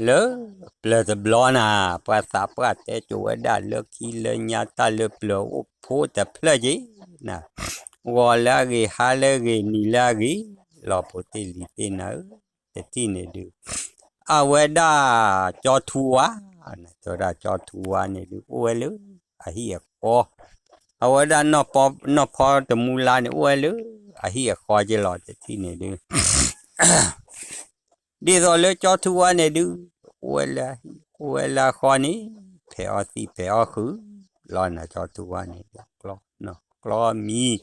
လၢပျၢၤတဘျီနၤ, ပှၤသးပှၢ်တဲစိၤဝဲဒၣ်လၢခံလၢညါ တၢ်လၢပျၢၤအိၣ်ဖိတဖျၢၣ်က့ၤနၤ, ဂီၤလၢအဂ့ၤ ဟါလၢအဂ့ၤ နံၤလၢအဂ့ၤ လီၤဖိသ့ၣ်လံၤသ့ၣ်နၤဧၢ, တထံၣ်န့ၣ်ဒုး အဝဲဒၣ်ကၠီထူဝါ, တဲဝဲဒၣ်ကၠီထူဝါန့ၣ်ဒုး အိၣ်ဝဲလၢအဟံၣ်အဃီ, အဝဲဒၣ်နီၢ်ဖီတမူလါန့ၣ် အိၣ်ဝဲလၢအဟံၣ်အဃီက့ၤလီၤ တထံၣ်န့ၣ်ဒုး ဒ်သိးလၢကၠီထူဝါန့ၣ်ဒုး အိၣ်ဝဲလၢအဟံၣ် အိၣ်ဝဲလၢအဃီန့ၣ် ဖဲးအီၣ်သံၣ်ဖဲးအီၣ်ဃုာ်လီၤနၤ ကၠီထူဝါန့ၣ် ကျီမံၤ,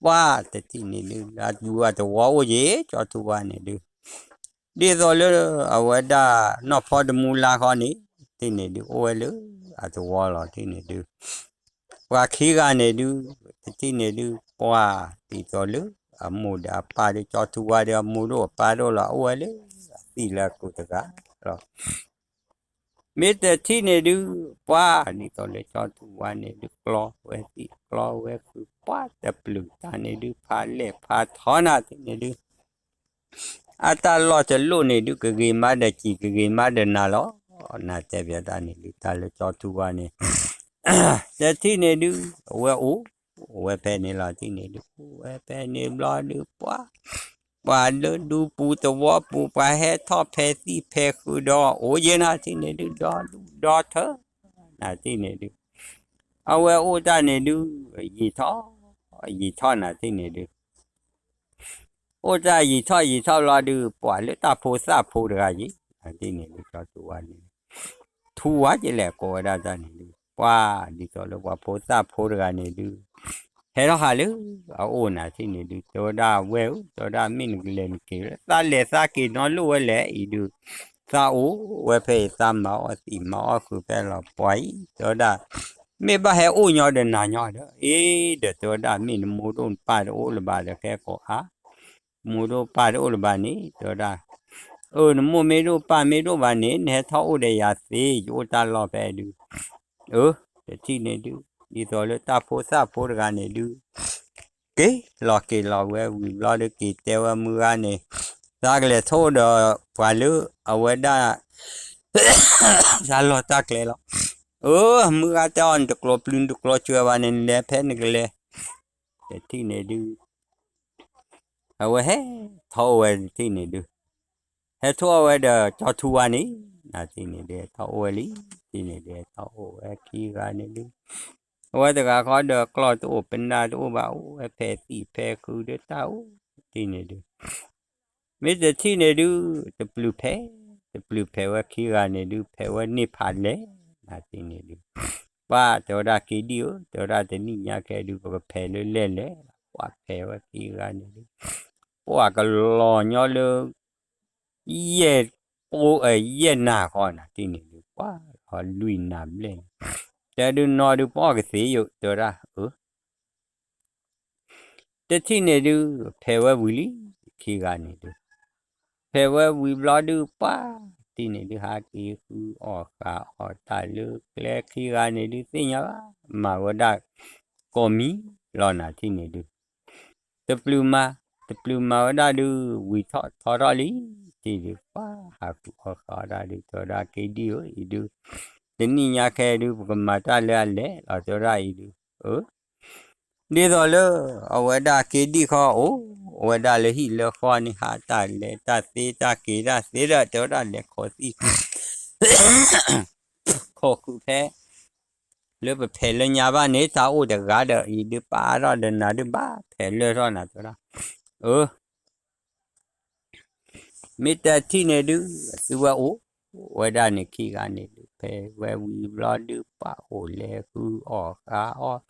ပှၤတထံၣ်န့ၣ်ဒုး လၢအဒူအသဝီအိၣ်က့ၤ ကၠီထူဝါန့ၣ်ဒုး ဒ်သိးလၢအဝဲဒၣ်နီၢ်ဖီတမူလါဃီန့ၣ် တထံၣ်န့ၣ်ဒုး အိၣ်ဝဲလၢအသဝီလီၤ တထံၣ်န့ၣ်ဒုး ပှၤခံဂၤန့ၣ်ဒုး တထံၣ်န့ၣ်ဒုး ပှၤဒ်သိးလၢအမိၢ်ဒီးအပၢ်ဒီး ကၠီထူဝါဒီးအမိၢ်ဒိၣ်အပၢ်ဒိၣ်လီၤ အိၣ်ဝဲလၢအသံၣ်လၢအကူတဂၤလီၤ မ့ၢ်တထံၣ်န့ၣ်ဒုး ပှၤဒ်သိးလၢကၠီထူဝါန့ၣ်ဒုး ကျီဝဲသံၣ်ကျီဝဲဃုာ် ပှၤတပျုာ်တၢ်န့ၣ်ဒုး ဖးလဲၢ်ဖးထီနၤ တထံၣ်န့ၣ်ဒုး အတၢ်လီၢ်တလိၣ်န့ၣ်ဒုး ကဂ့ၤမးဒီးစံာ် ကဂ့ၤမးဒီးနၤလီၤ. နတဲဘၣ်တၢ်န့ၣ်ဒုး တၢ်လၢကၠီထူဝါန့ၣ် တထံၣ်န့ၣ်ဒုး အဝဲအိၣ်ဝဲဖဲန့ၣ်လီၤ တထံၣ်န့ၣ်ဒုး အိၣ်ဝဲဖဲန့ၣ်ဘျီဒုး ပှၤ ပှၤလၢဒူပူၤသဝီပူၤ ပှၤဟဲထီၣ်ဖဲးသံၣ်ဖဲးဃုာ်ဒီး အိၣ်ယဲနၤ တထံၣ်န့ၣ်ဒုး ဒီဒူၣ်ဒီထၢ နၤ တထံၣ်န့ၣ်ဒုး အဝဲအိၣ်တၢ်န့ၣ်ဒုး ယံာ်ထီၣ် ယံာ်ထီၣ်နၤ တထံၣ်န့ၣ်ဒုး အိၣ်တၢ်ယံာ်ထီၣ်ယံာ်ထီၣ်လီၤဒုး ပှၤလၢတၢ်ဖိသၣ်ဖိတဂၤယံၤ နၤ တထံၣ်န့ၣ်ဒုး ကၠီထူဝါန့ၣ် ထူဝါကလဲာ်ကိးဝဲဒၣ်တၢ်န့ၣ်ဒုး ပှၤဒ်သိးလၢပှၤဖိသၣ်ဖိတဂၤန့ၣ်ဒုး ဟဲထီၣ်ဟးလၢအအိၣ်နၤ တထံၣ်န့ၣ်ဒုး တဲဝဲဒၣ်ဝဲဧၢ တဲဝဲဒၣ်မ့ၢ်နကလဲၤနက့ၤ သးလဲၤသးက့ၤနီတလီၢ်ဝဲလဲၣ်အံၤဒုး သးအိၣ်ဝဲဖဲအံၤ သးမၤအီၣ်သံၣ်မၤအီၣ်ဃုာ်ဖဲလီၤ ပှၤအံၤ တဲဝဲဒၣ် မ့ၢ်ဘၣ်ဟဲအိၣ်ညီဒီးနၤညီဒီး အ့ ဒီးတဲဝဲဒၣ် မ့ၢ်နမိၢ်ဒိၣ်နပၢ်တအိၣ်လၢၤဘၣ်ဒီး ကဲကိးအါ မိၢ်ဒိၣ်ပၢ်တအိၣ်လၢၤဘၣ်န့ၣ် တဲဝဲဒၣ် အၢ နမိၢ်မ့ၢ်ဒိၣ်ပၢ်မ့ၢ်ဒိၣ်ဘၣ်န့ၣ် နဟဲထီၣ်အိၣ်ဒီးယၤသ့ ယအိၣ်တၢ်လီၢ်ဖဲဒုး အၢ တထံၣ်န့ၣ်ဒုး ဒ်သိးလၢတၢ်ဖိသၣ်ဖိတဂၤန့ၣ်ဒုး က့ၤလီၤက့ၤလီၤဝဲဝံၤဘျီဒုး က့ၤတဲဝဲမုၢ်ဂၤန့ၣ် သးကလဲၤထီၣ်အိၣ်ဒီးပှၤလၢအဝဲဒၣ် တၢ်လီၢ်တၢ်ကျဲလီၤ အၢ မုၢ်ဂၤတဲအီၤ နတကျိၤပျုၤ နတကျိၤစှဲၤဘၣ်န့ၣ် နလဲၤဖဲနကလဲၤ တထံၣ်န့ၣ်ဒုး အဝဲဟဲထီၣ်အိၣ်ဝဲတထံၣ်န့ၣ်ဒုး ဟဲထီၣ်အိၣ်ဝဲဒီးကၠီထူဝါန့ၣ် နၤ တထံၣ်န့ၣ်ဒုး ဟဲထီၣ်အိၣ်ဝဲလံ တထံၣ်န့ၣ်ဒုး ဟဲထီၣ်အိၣ်ဝဲခံဂၤန့ၣ်ဒုး အဝဲတဂၤဃီဒီးကျီၢ်တအိၣ်ပနၢ်တအိၣ်ဘၣ် အိၣ်ဝဲဖဲးသံၣ်ဖဲးဃုာ်ဒီးတၢ်အိၣ် တထံၣ်န့ၣ်ဒုး မ့ၢ်တထံၣ်န့ၣ်ဒုး တပျုာ်ဖဲး တပျုာ်ဖဲးဝဲခံဂၤန့ၣ်ဒုး ဖဲးဝဲန့ၢ်ဖးလဲၢ် နၤ တထံၣ်န့ၣ်ဒုး ပှၤတဲဝဲဒၣ်က့ၤဒံၣ်ဧၢ တဲဝဲဒၣ်တနံၣ်ညါခဲဒုး ပကဖဲးလၢလဲၢ်လဲၣ် ပှၤဖဲးဝဲခံဂၤန့ၣ်ဒုး ပှၤကလီၤညီလၢ ယဲၢ်ပိ ယဲၢ်နၤဃီနၤ တထံၣ်န့ၣ်ဒုး ပှၤလီၤလွံၢ်နၤဘျဲၣ်န့ၣ် တဲဒုးနီၢ်ဒုးပအီၣ်ကသ့ယိာ် တဲဝဲဒၣ် အၢ တထံၣ်န့ၣ်ဒုး ဖဲးဝဲဝံၤလံ ခံဂၤန့ၣ်ဒုး ဖဲးဝဲဝံၤဘျီဒုး ပှၤ တထံၣ်န့ၣ်ဒုး ဟးက့ၤဃုအီၣ်ဃုအီၣ်တၢ်လၢကျဲ ခံဂၤန့ၣ်ဒုး သ့ၣ်ညါဘၣ် မၤဝဲဒၣ်ကိးမံၤလီၤနၤ တထံၣ်န့ၣ်ဒုး တပျုာ်မၤ တပျုာ်မၤဝဲဒၣ်ဒုး ဝံၤထီၣ်ထီထီၣ်လံ တထံၣ်ဒုး ပှၤဟးဃုအီၣ်ဃုအီၣ်တၢ်ဒုး တဲဝဲဒၣ်က့ၤဒံၣ်ဧၢ အံၤဒုး တနံၣ်ညါခဲဒုး ပကမၤတၢ်လၢအလဲၢ်လီၤ တဲဝဲဒၣ်အံၤဒုး အၢ ဒ်သိးလၢ အဝဲဒၣ်က့ၤဒံၣ်ဃီ အိၣ်ဝဲဒၣ်လၢဟံၣ်လၢဃီန့ၣ် ဟးတၢ်လဲၤတၢ်သ့တၢ်က့ၤတၢ်သ့ဒီး တဲဝဲဒၣ်လဲၤခိးသံၣ် ခိးဃုာ်ဖဲ လၢပဖဲးလၢညါဘၣ်န့ၣ် တၢ်အိၣ်တဂၤဒီး အံၤဒုးပာ်ထီၣ်ဒီးနၤဒုးဘၣ် ဖဲးလၢထီၣ်နၤတဲဝဲဒၣ် အၢ မ့ၢ်တထံၣ်န့ၣ်ဒုး သုဝဲအိၣ်ဝဲဒၣ်န့ၣ်ခံဂၤန့ၣ်ဒုး ဖဲးဝဲဝံၤဘျီဒုး ပှၤအိၣ်လဲၤဃုအီၣ်ဃုအီၣ်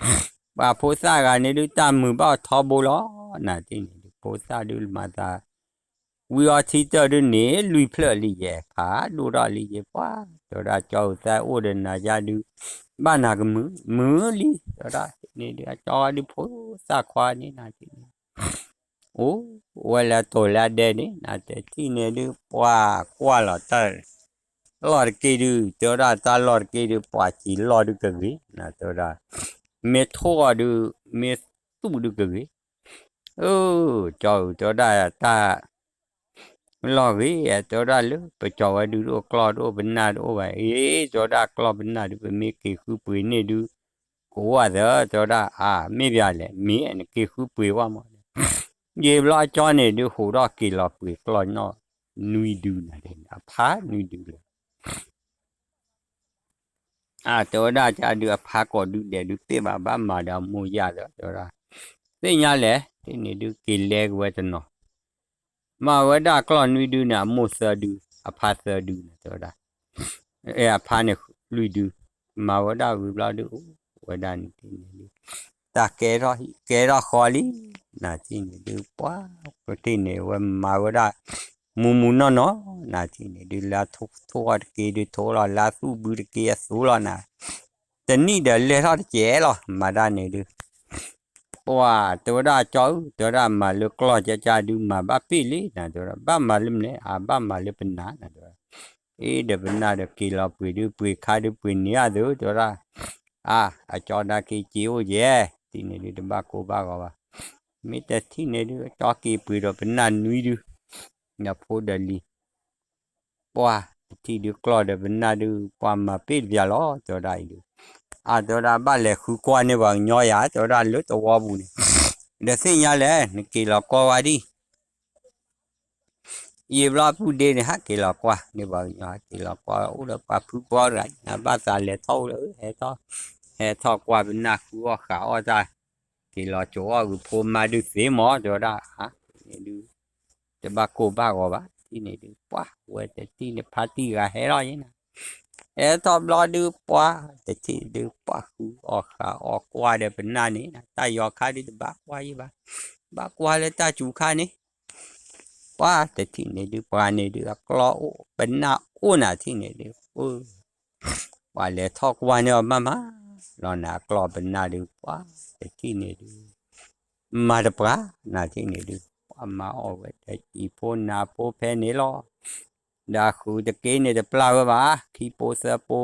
ပှၤဖိသၣ်ဂၤန့ၣ်ဒုး တၢ်မုာ်ဘၣ်အီၤထီဘိလီၤ နၤတထံၣ်န့ၣ်ဒုး ဖိသၣ်ဒုးမၤသး ဝံၤအီထံတၢၢ်ဒုးန့ၣ် လွံၢ်ဖျၢၣ်လံယဲၢ် ဖးဒိၣ်ထီၣ်လံယဲၢ် ပှၤ တဲဝဲဒၣ်ကၠီဧၢ သးအိၣ်ဒီးနၤယါဒုး ဘၣ်နၤကမုာ် မုာ်လံ တဲဝဲဒၣ်န့ၣ်ဒုး အကၠီဒုးဖိသၣ်ခွါန့ၣ်နၤတထံၣ်န့ၣ် အိၣ်ဝဲလၢတိၤလၢဒဲန့ၣ် နတထံၣ်န့ၣ်ဒုး ပှၤကွၢ်လီၤတၢ် လီၢ်တက့ၢ်ဒုး တဲဝဲဒၣ်တၢ်လီၢ်တက့ၢ်ဒုး ပှၤစံးလီၢ်ဒုးကဂ့ၤ နတဲဝဲဒၣ် မ့ၢ်ထိၣ်အီၤဒုး မ့ၢ်သူၣ်ဒုးကဂ့ၤ အၢ ကၠီဧၢ တဲဝဲဒၣ်တၢ် လီၤဂ့ၤ တဲဝဲဒၣ်လၢ ပကၠီၤဝဲဒုးတအိၣ်ကျီၢ်တအိၣ်ပနၢ်တအိၣ်ဘၣ် အ့ တဲဝဲဒၣ်ကျီၢ်ပနၢ်ဒုး ပမ့ၢ်က့ၤဃုပှ့ၤန့ၢ်ဒုး ကအိၣ်သၢ တဲဝဲဒၣ် အါ မ့ၢ်ပၠးလဲၣ် မ့ၢ်နက့ၤဃုပှ့ၤဝဲမး ယံာ်ဘျီအကၠီန့ၣ်ဒုး ဟိးထီၣ်က့ၤလီၤပှ့ၤကျီၢ်နီၣ် နွံဒုန့ၣ် အဖးနွံဒုလၢ အါ တဲဝဲဒၣ်ကဒုးအဖးကိးဒုးဒဲးဒုးသ့ၣ်ဘၣ် ဘၣ်မၤဒီးအမိၢ်ယၢ်သၢ တဲဝဲဒၣ် သ့ၣ်ညါလဲၣ် တထံၣ်န့ၣ်ဒုးက့ၤလဲက့ၤဝဲတနီၤ မၤဝဲဒၣ်ကျီၢ်နွံဒုန့ၣ် အမိၢ်သၢဒု အဖးသၢဒုန့ၣ် တဲဝဲဒၣ် အဖးန့ၣ်လွံၢ်ဒု မၤဝဲဒၣ်ဝံၤဘျီဒုး အိၣ်ဝဲဒၣ်န့ၣ်တထံၣ်န့ၣ်ဒုး တၢ်ကဲထီၣ်ဃီလံ နထံၣ်န့ၣ်ဒုး ပှၤ တထံၣ်န့ၣ် ဝဲမၤဝဲဒၣ် မူမူနီၢ်နီၢ် နထံၣ်န့ၣ်ဒုး လၢထိၣ်ထိၣ်အီၤတက့ၢ်ဒုးထိၣ်လီၤ လၢသူၣ်ဘုတက့ၢ်အသူလီၤနၤ တနံၣ်ဒီးလဲၤထီၣ်တကဲလီၤ မၤတၢ်န့ၣ်ဒုး ပှၤ တဲဝဲဒၣ်ကၠီဧၢ တဲဝဲဒၣ်မၤလၢကျီၢ်ကကဒုးမၤဘၣ်ပ့ၢ်လံ နတဲဝဲဒၣ် ဘၣ်မၤလၢမနုၤ အဘၣ်မၤလၢပနၢ် နတဲဝဲဒၣ် အ့ ဒီးပနၢ်ဒီးက့ၤလီၤပှ့ၤဒုး ပှ့ၤခါဒုးပှ့ၤန့ၢ်အသိး တဲဝဲဒၣ် အါ အကၠီဒါက့ၤက့ၤအိၣ်ယဲၢ် တထံၣ်န့ၣ်ဒုးတဘၣ်ကိၢ်ဘၣ်ဂီၤဘၣ် မ့ၢ်တထံၣ်န့ၣ်ဒုး အကၠီက့ၤပှ့ၤဒီးပနၢ်နွံဒုး ဒီးဖိဒီးလံၤ ပှၤ တထံၣ်ဒုးကျီၢ်ဒီးပနၢ်ဒုး ပှၤမၤပ့ၢ်တပျၢ်လီၤ တဲဝဲဒၣ်အံၤဒုး အါ တဲဝဲဒၣ်ဘၣ်လဲၤဃုကွၢ်န့ၢ်ပှၤကညီယၤ တဲဝဲဒၣ်လၢသဝီပူၤန့ၣ် ဒီးသ့ၣ်ညါလဲၣ် နက့ၤလီၤကွၢ်ဝဲဒံး ယံာ်ဘျီပုၢ်ဒ့န့ၣ် ဟးက့ၤလီၤကွၢ်န့ၢ်ပှၤကညီ ဟးက့ၤလီၤကွၢ်အိၣ်ဒီးပှၤဖုပှၤရၤ နဘၣ်သးလဲၤထီၣ်အိၣ်လၢ ဟဲထီၣ် ဟဲထီၣ်ကွၢ်ပနၢ်ဃုအီၣ်ဃးအီၣ်တၢ် က့ၤလီၤစိာ်အီၣ်ဂုာ်ဖိမါဒုးသ့မး တဲဝဲဒၣ် ဒုး တဘၣ်ကိၢ်ဘၣ်ဂီၤဘၣ် တထံၣ်န့ၣ်ဒုး ပှၤ ဝဲတထံၣ်န့ၣ်ဖါတံၢ်ဂၤဟဲထီၣ်ယဲနၤ ဟဲထီၣ်ဘျီဒုး ပှၤ တထံၣ်ဒုး ပှၤဃုအီၣ်ဃးအီၣ်ကွၢ်ဒီးပနၢ်န့ၣ် တၢ်ယီၤခါဒုးတဘၣ်ကွၢ်ယံၤဘၣ် ဘၣ်ကွၢ်လၢတၢ်စူၤခါန့ၣ် ပှၤ တထံၣ်န့ၣ်ဒုး ပှၤန့ၣ်ဒုး အကျီၢ်အိၣ် ပနၢ်အိၣ်နၤထံၣ်န့ၣ်ဒုး ပှၤလဲၤထီၣ်ကွၢ်န့ၢ်အီၤမးမး လီၤနၤအကျီၢ်ပနၢ်ဒုး ပှၤ တထံၣ်န့ၣ်ဒုး မၤတပှၢ် နၤထံၣ်န့ၣ်ဒုး ပှၤမၤအီၣ်ဝဲဒီးစံာ်ဖိနၤဖိဖဲန့ၣ်လီၤ ဒီးဃုာ်တက့ၢ်န့ၣ်တပျၢ်ဝဲဘၣ် ခံပိသၢပိ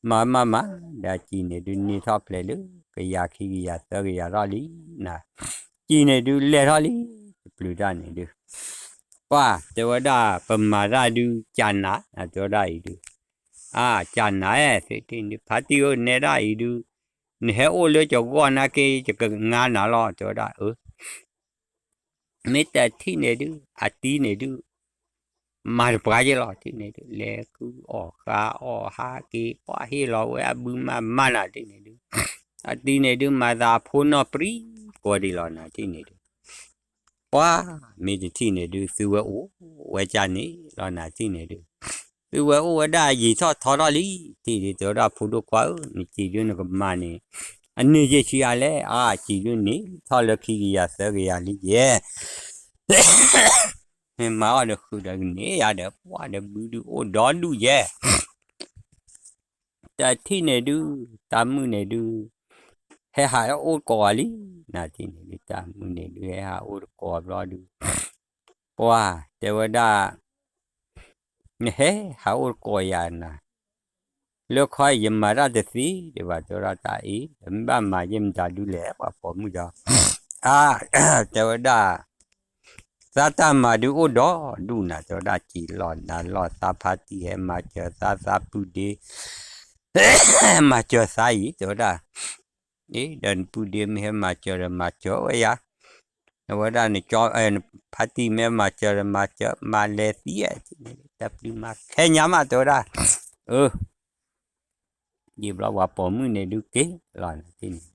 မၤမးမး ဒီးစံာ်န့ၣ်ဒုးန့ၢ်ထီၣ်ဖျဲးလၢ ကယၤခံကယၤသၢကယၤထီၣ်လံ နၤ စံာ်န့ၣ်ဒုးလဲၤထီၣ်လံ တပျုၤတၢ်န့ၣ်ဒုး ပှၤ တဲဝဲဒၣ် ပမၤတၢ်ဒုးကနၤ တဲဝဲဒၣ်အံၤဒုး အါ ကနၤအဲၣ် သ့ၣ်တထံၣ်န့ၣ်ဒုး ဖါတံၢ်ဧၢ နဲဒၣ်အံၤဒုး နဟဲအိၣ်လၢကဂီၢ်နာ်က့ ယကငါနၤလီၤ တဲဝဲဒၣ် အၢ မ့ၢ်တထံၣ်န့ၣ်ဒုး အတံၤန့ၣ်ဒုး မၤတပှၢ်ယဲလီၤ ထံၣ်န့ၣ်ဒုး လဲၤဃုအီၣ်ဃးအီၣ် ဟးက့ၤ ပှၤဟ့ၣ်လီၤဝဲအဘုမးမးနၤ ထံၣ်န့ၣ်ဒုး အတံၤန့ၣ်ဒုး မၤသးအဖိနီၢ်ပြံကိးဒံးလီၤနၤ ထံၣ်န့ၣ်ဒုး ပှၤ မ့ၢ်တထံၣ်န့ၣ်ဒုး သုဝဲအိၣ်ဝဲကန့ၣ်လီၤနၤ ထံၣ်န့ၣ်ဒုး သုဝဲအိၣ်ဝဲဒၣ်ယံာ်ထီၣ်ထီထီၣ်လံ ထံၣ်ဒုး တဲဝဲဒၣ်ဖိဒိၣ်ခွါဧၢ နစံာ်ဒုးနကမၤန့ၣ် အန့ၢ်ယဲၢ်ဆံအါလဲၣ် အါ စံာ်ဒုးန့ၣ် ထီၣ်လၢခံကယၤသၢကယၤလံယဲၢ် မ့ၢ်မၤအီၣ်ဒီးဃုာ်ဒီးကန့ၢ်ယၤဒီး ပှၤဒီးဘုဒုးအိၣ်ဒီဒူၣ်ယဲၢ် တထံၣ်န့ၣ်ဒုး တၢ်မုၣ်န့ၣ်ဒုး ဟဲဟးအိၣ်တကိးလံ နၤထံၣ်န့ၣ်ဒုး တၢ်မုၣ်န့ၣ်ဒုး ဟဲဟးအိၣ်တကိးဘျီဒုး ပှၤ တဲဝဲဒၣ် နဟဲဟးအိၣ်တကိးယၤနၤ လၢခီယမၤတၢ်တသ့ဒံးဘၣ် တဲဝဲဒၣ်တၢ်အံၤ မ့ၢ်ဘၣ်မၤယဲၢ်မတၤဒုးလဲၣ် ပှၤပိာ်မုၣ်ဒီး အါ တဲဝဲဒၣ် သးတၢ်မၤဒုးအိၣ်ဒီဒူၣ်နၤ တဲဝဲဒၣ် စံာ်လီၤနၤလီၤ သးဖါတံၢ်ဟဲမၤစၢၤသး သးပုၢ်ဒ့ မၤစၢၤသးအံၤ တဲဝဲဒၣ် အ့ ဒီးနပုၢ်ဒ့မ့ၢ်ဟဲမၤစၢၤဒီးမၤစၢၤဝဲယၤ အဝဲဒၣ်နကၠီ ဖါတံၢ်မ့ၢ်မၤစၢၤဒီးမၤစၢၤ မၤလဲၤသံ တၢ်ပျုၤမၤခဲညါမး တဲဝဲဒၣ် အၢ ယံာ်ဘျီပှၤပိာ်မုၣ်န့ၣ်ဒုးက့ၤလီၤနၤထံၣ်န့ၣ်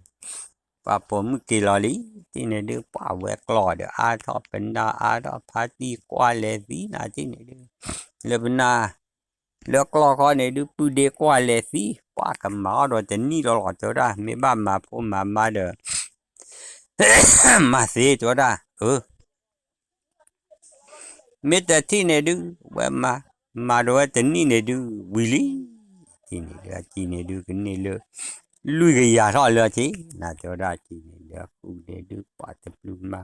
ပှၤပိာ်မုၣ်က့ၤလီၤလံ ထံၣ်န့ၣ်ဒုး ပှၤဝဲကျီၢ်ဒီးအါထီၣ် ပနၢ်အါထီၣ် ဖါတံၢ်ကွၢ်လဲၤသံနၤထံၣ်န့ၣ်ဒုး လၢပနၢ် လၢကျီၢ်ခီန့ၣ်ဒုး ပုၢ်ဒ့ကွၢ်လဲၤသံ ပှၤကမၤအီၣ်ဒီးတနံၣ်လီၤလီၤ တဲဝဲဒၣ် မ့ၢ်ဘၣ်မၤဖိမၤမါဒီး မၤသ့ တဲဝဲဒၣ် အၢ မ့ၢ်တထံၣ်န့ၣ်ဒုး ဝဲမၤ မၤဒီးဝဲတနံၣ်န့ၣ်ဒုး ဝံၤလံ ထံၣ်န့ၣ်ဒုး အစံာ်န့ၣ်ဒုး ကန့ၢ်လၢ လွံၢ်ကယၤထီၣ်လၢထံၣ် နၤတဲဝဲဒၣ်အစံာ်န့ၣ်ဒုး အဃုာ်န့ၣ်ဒုး ပှၤတပျုၤမၤ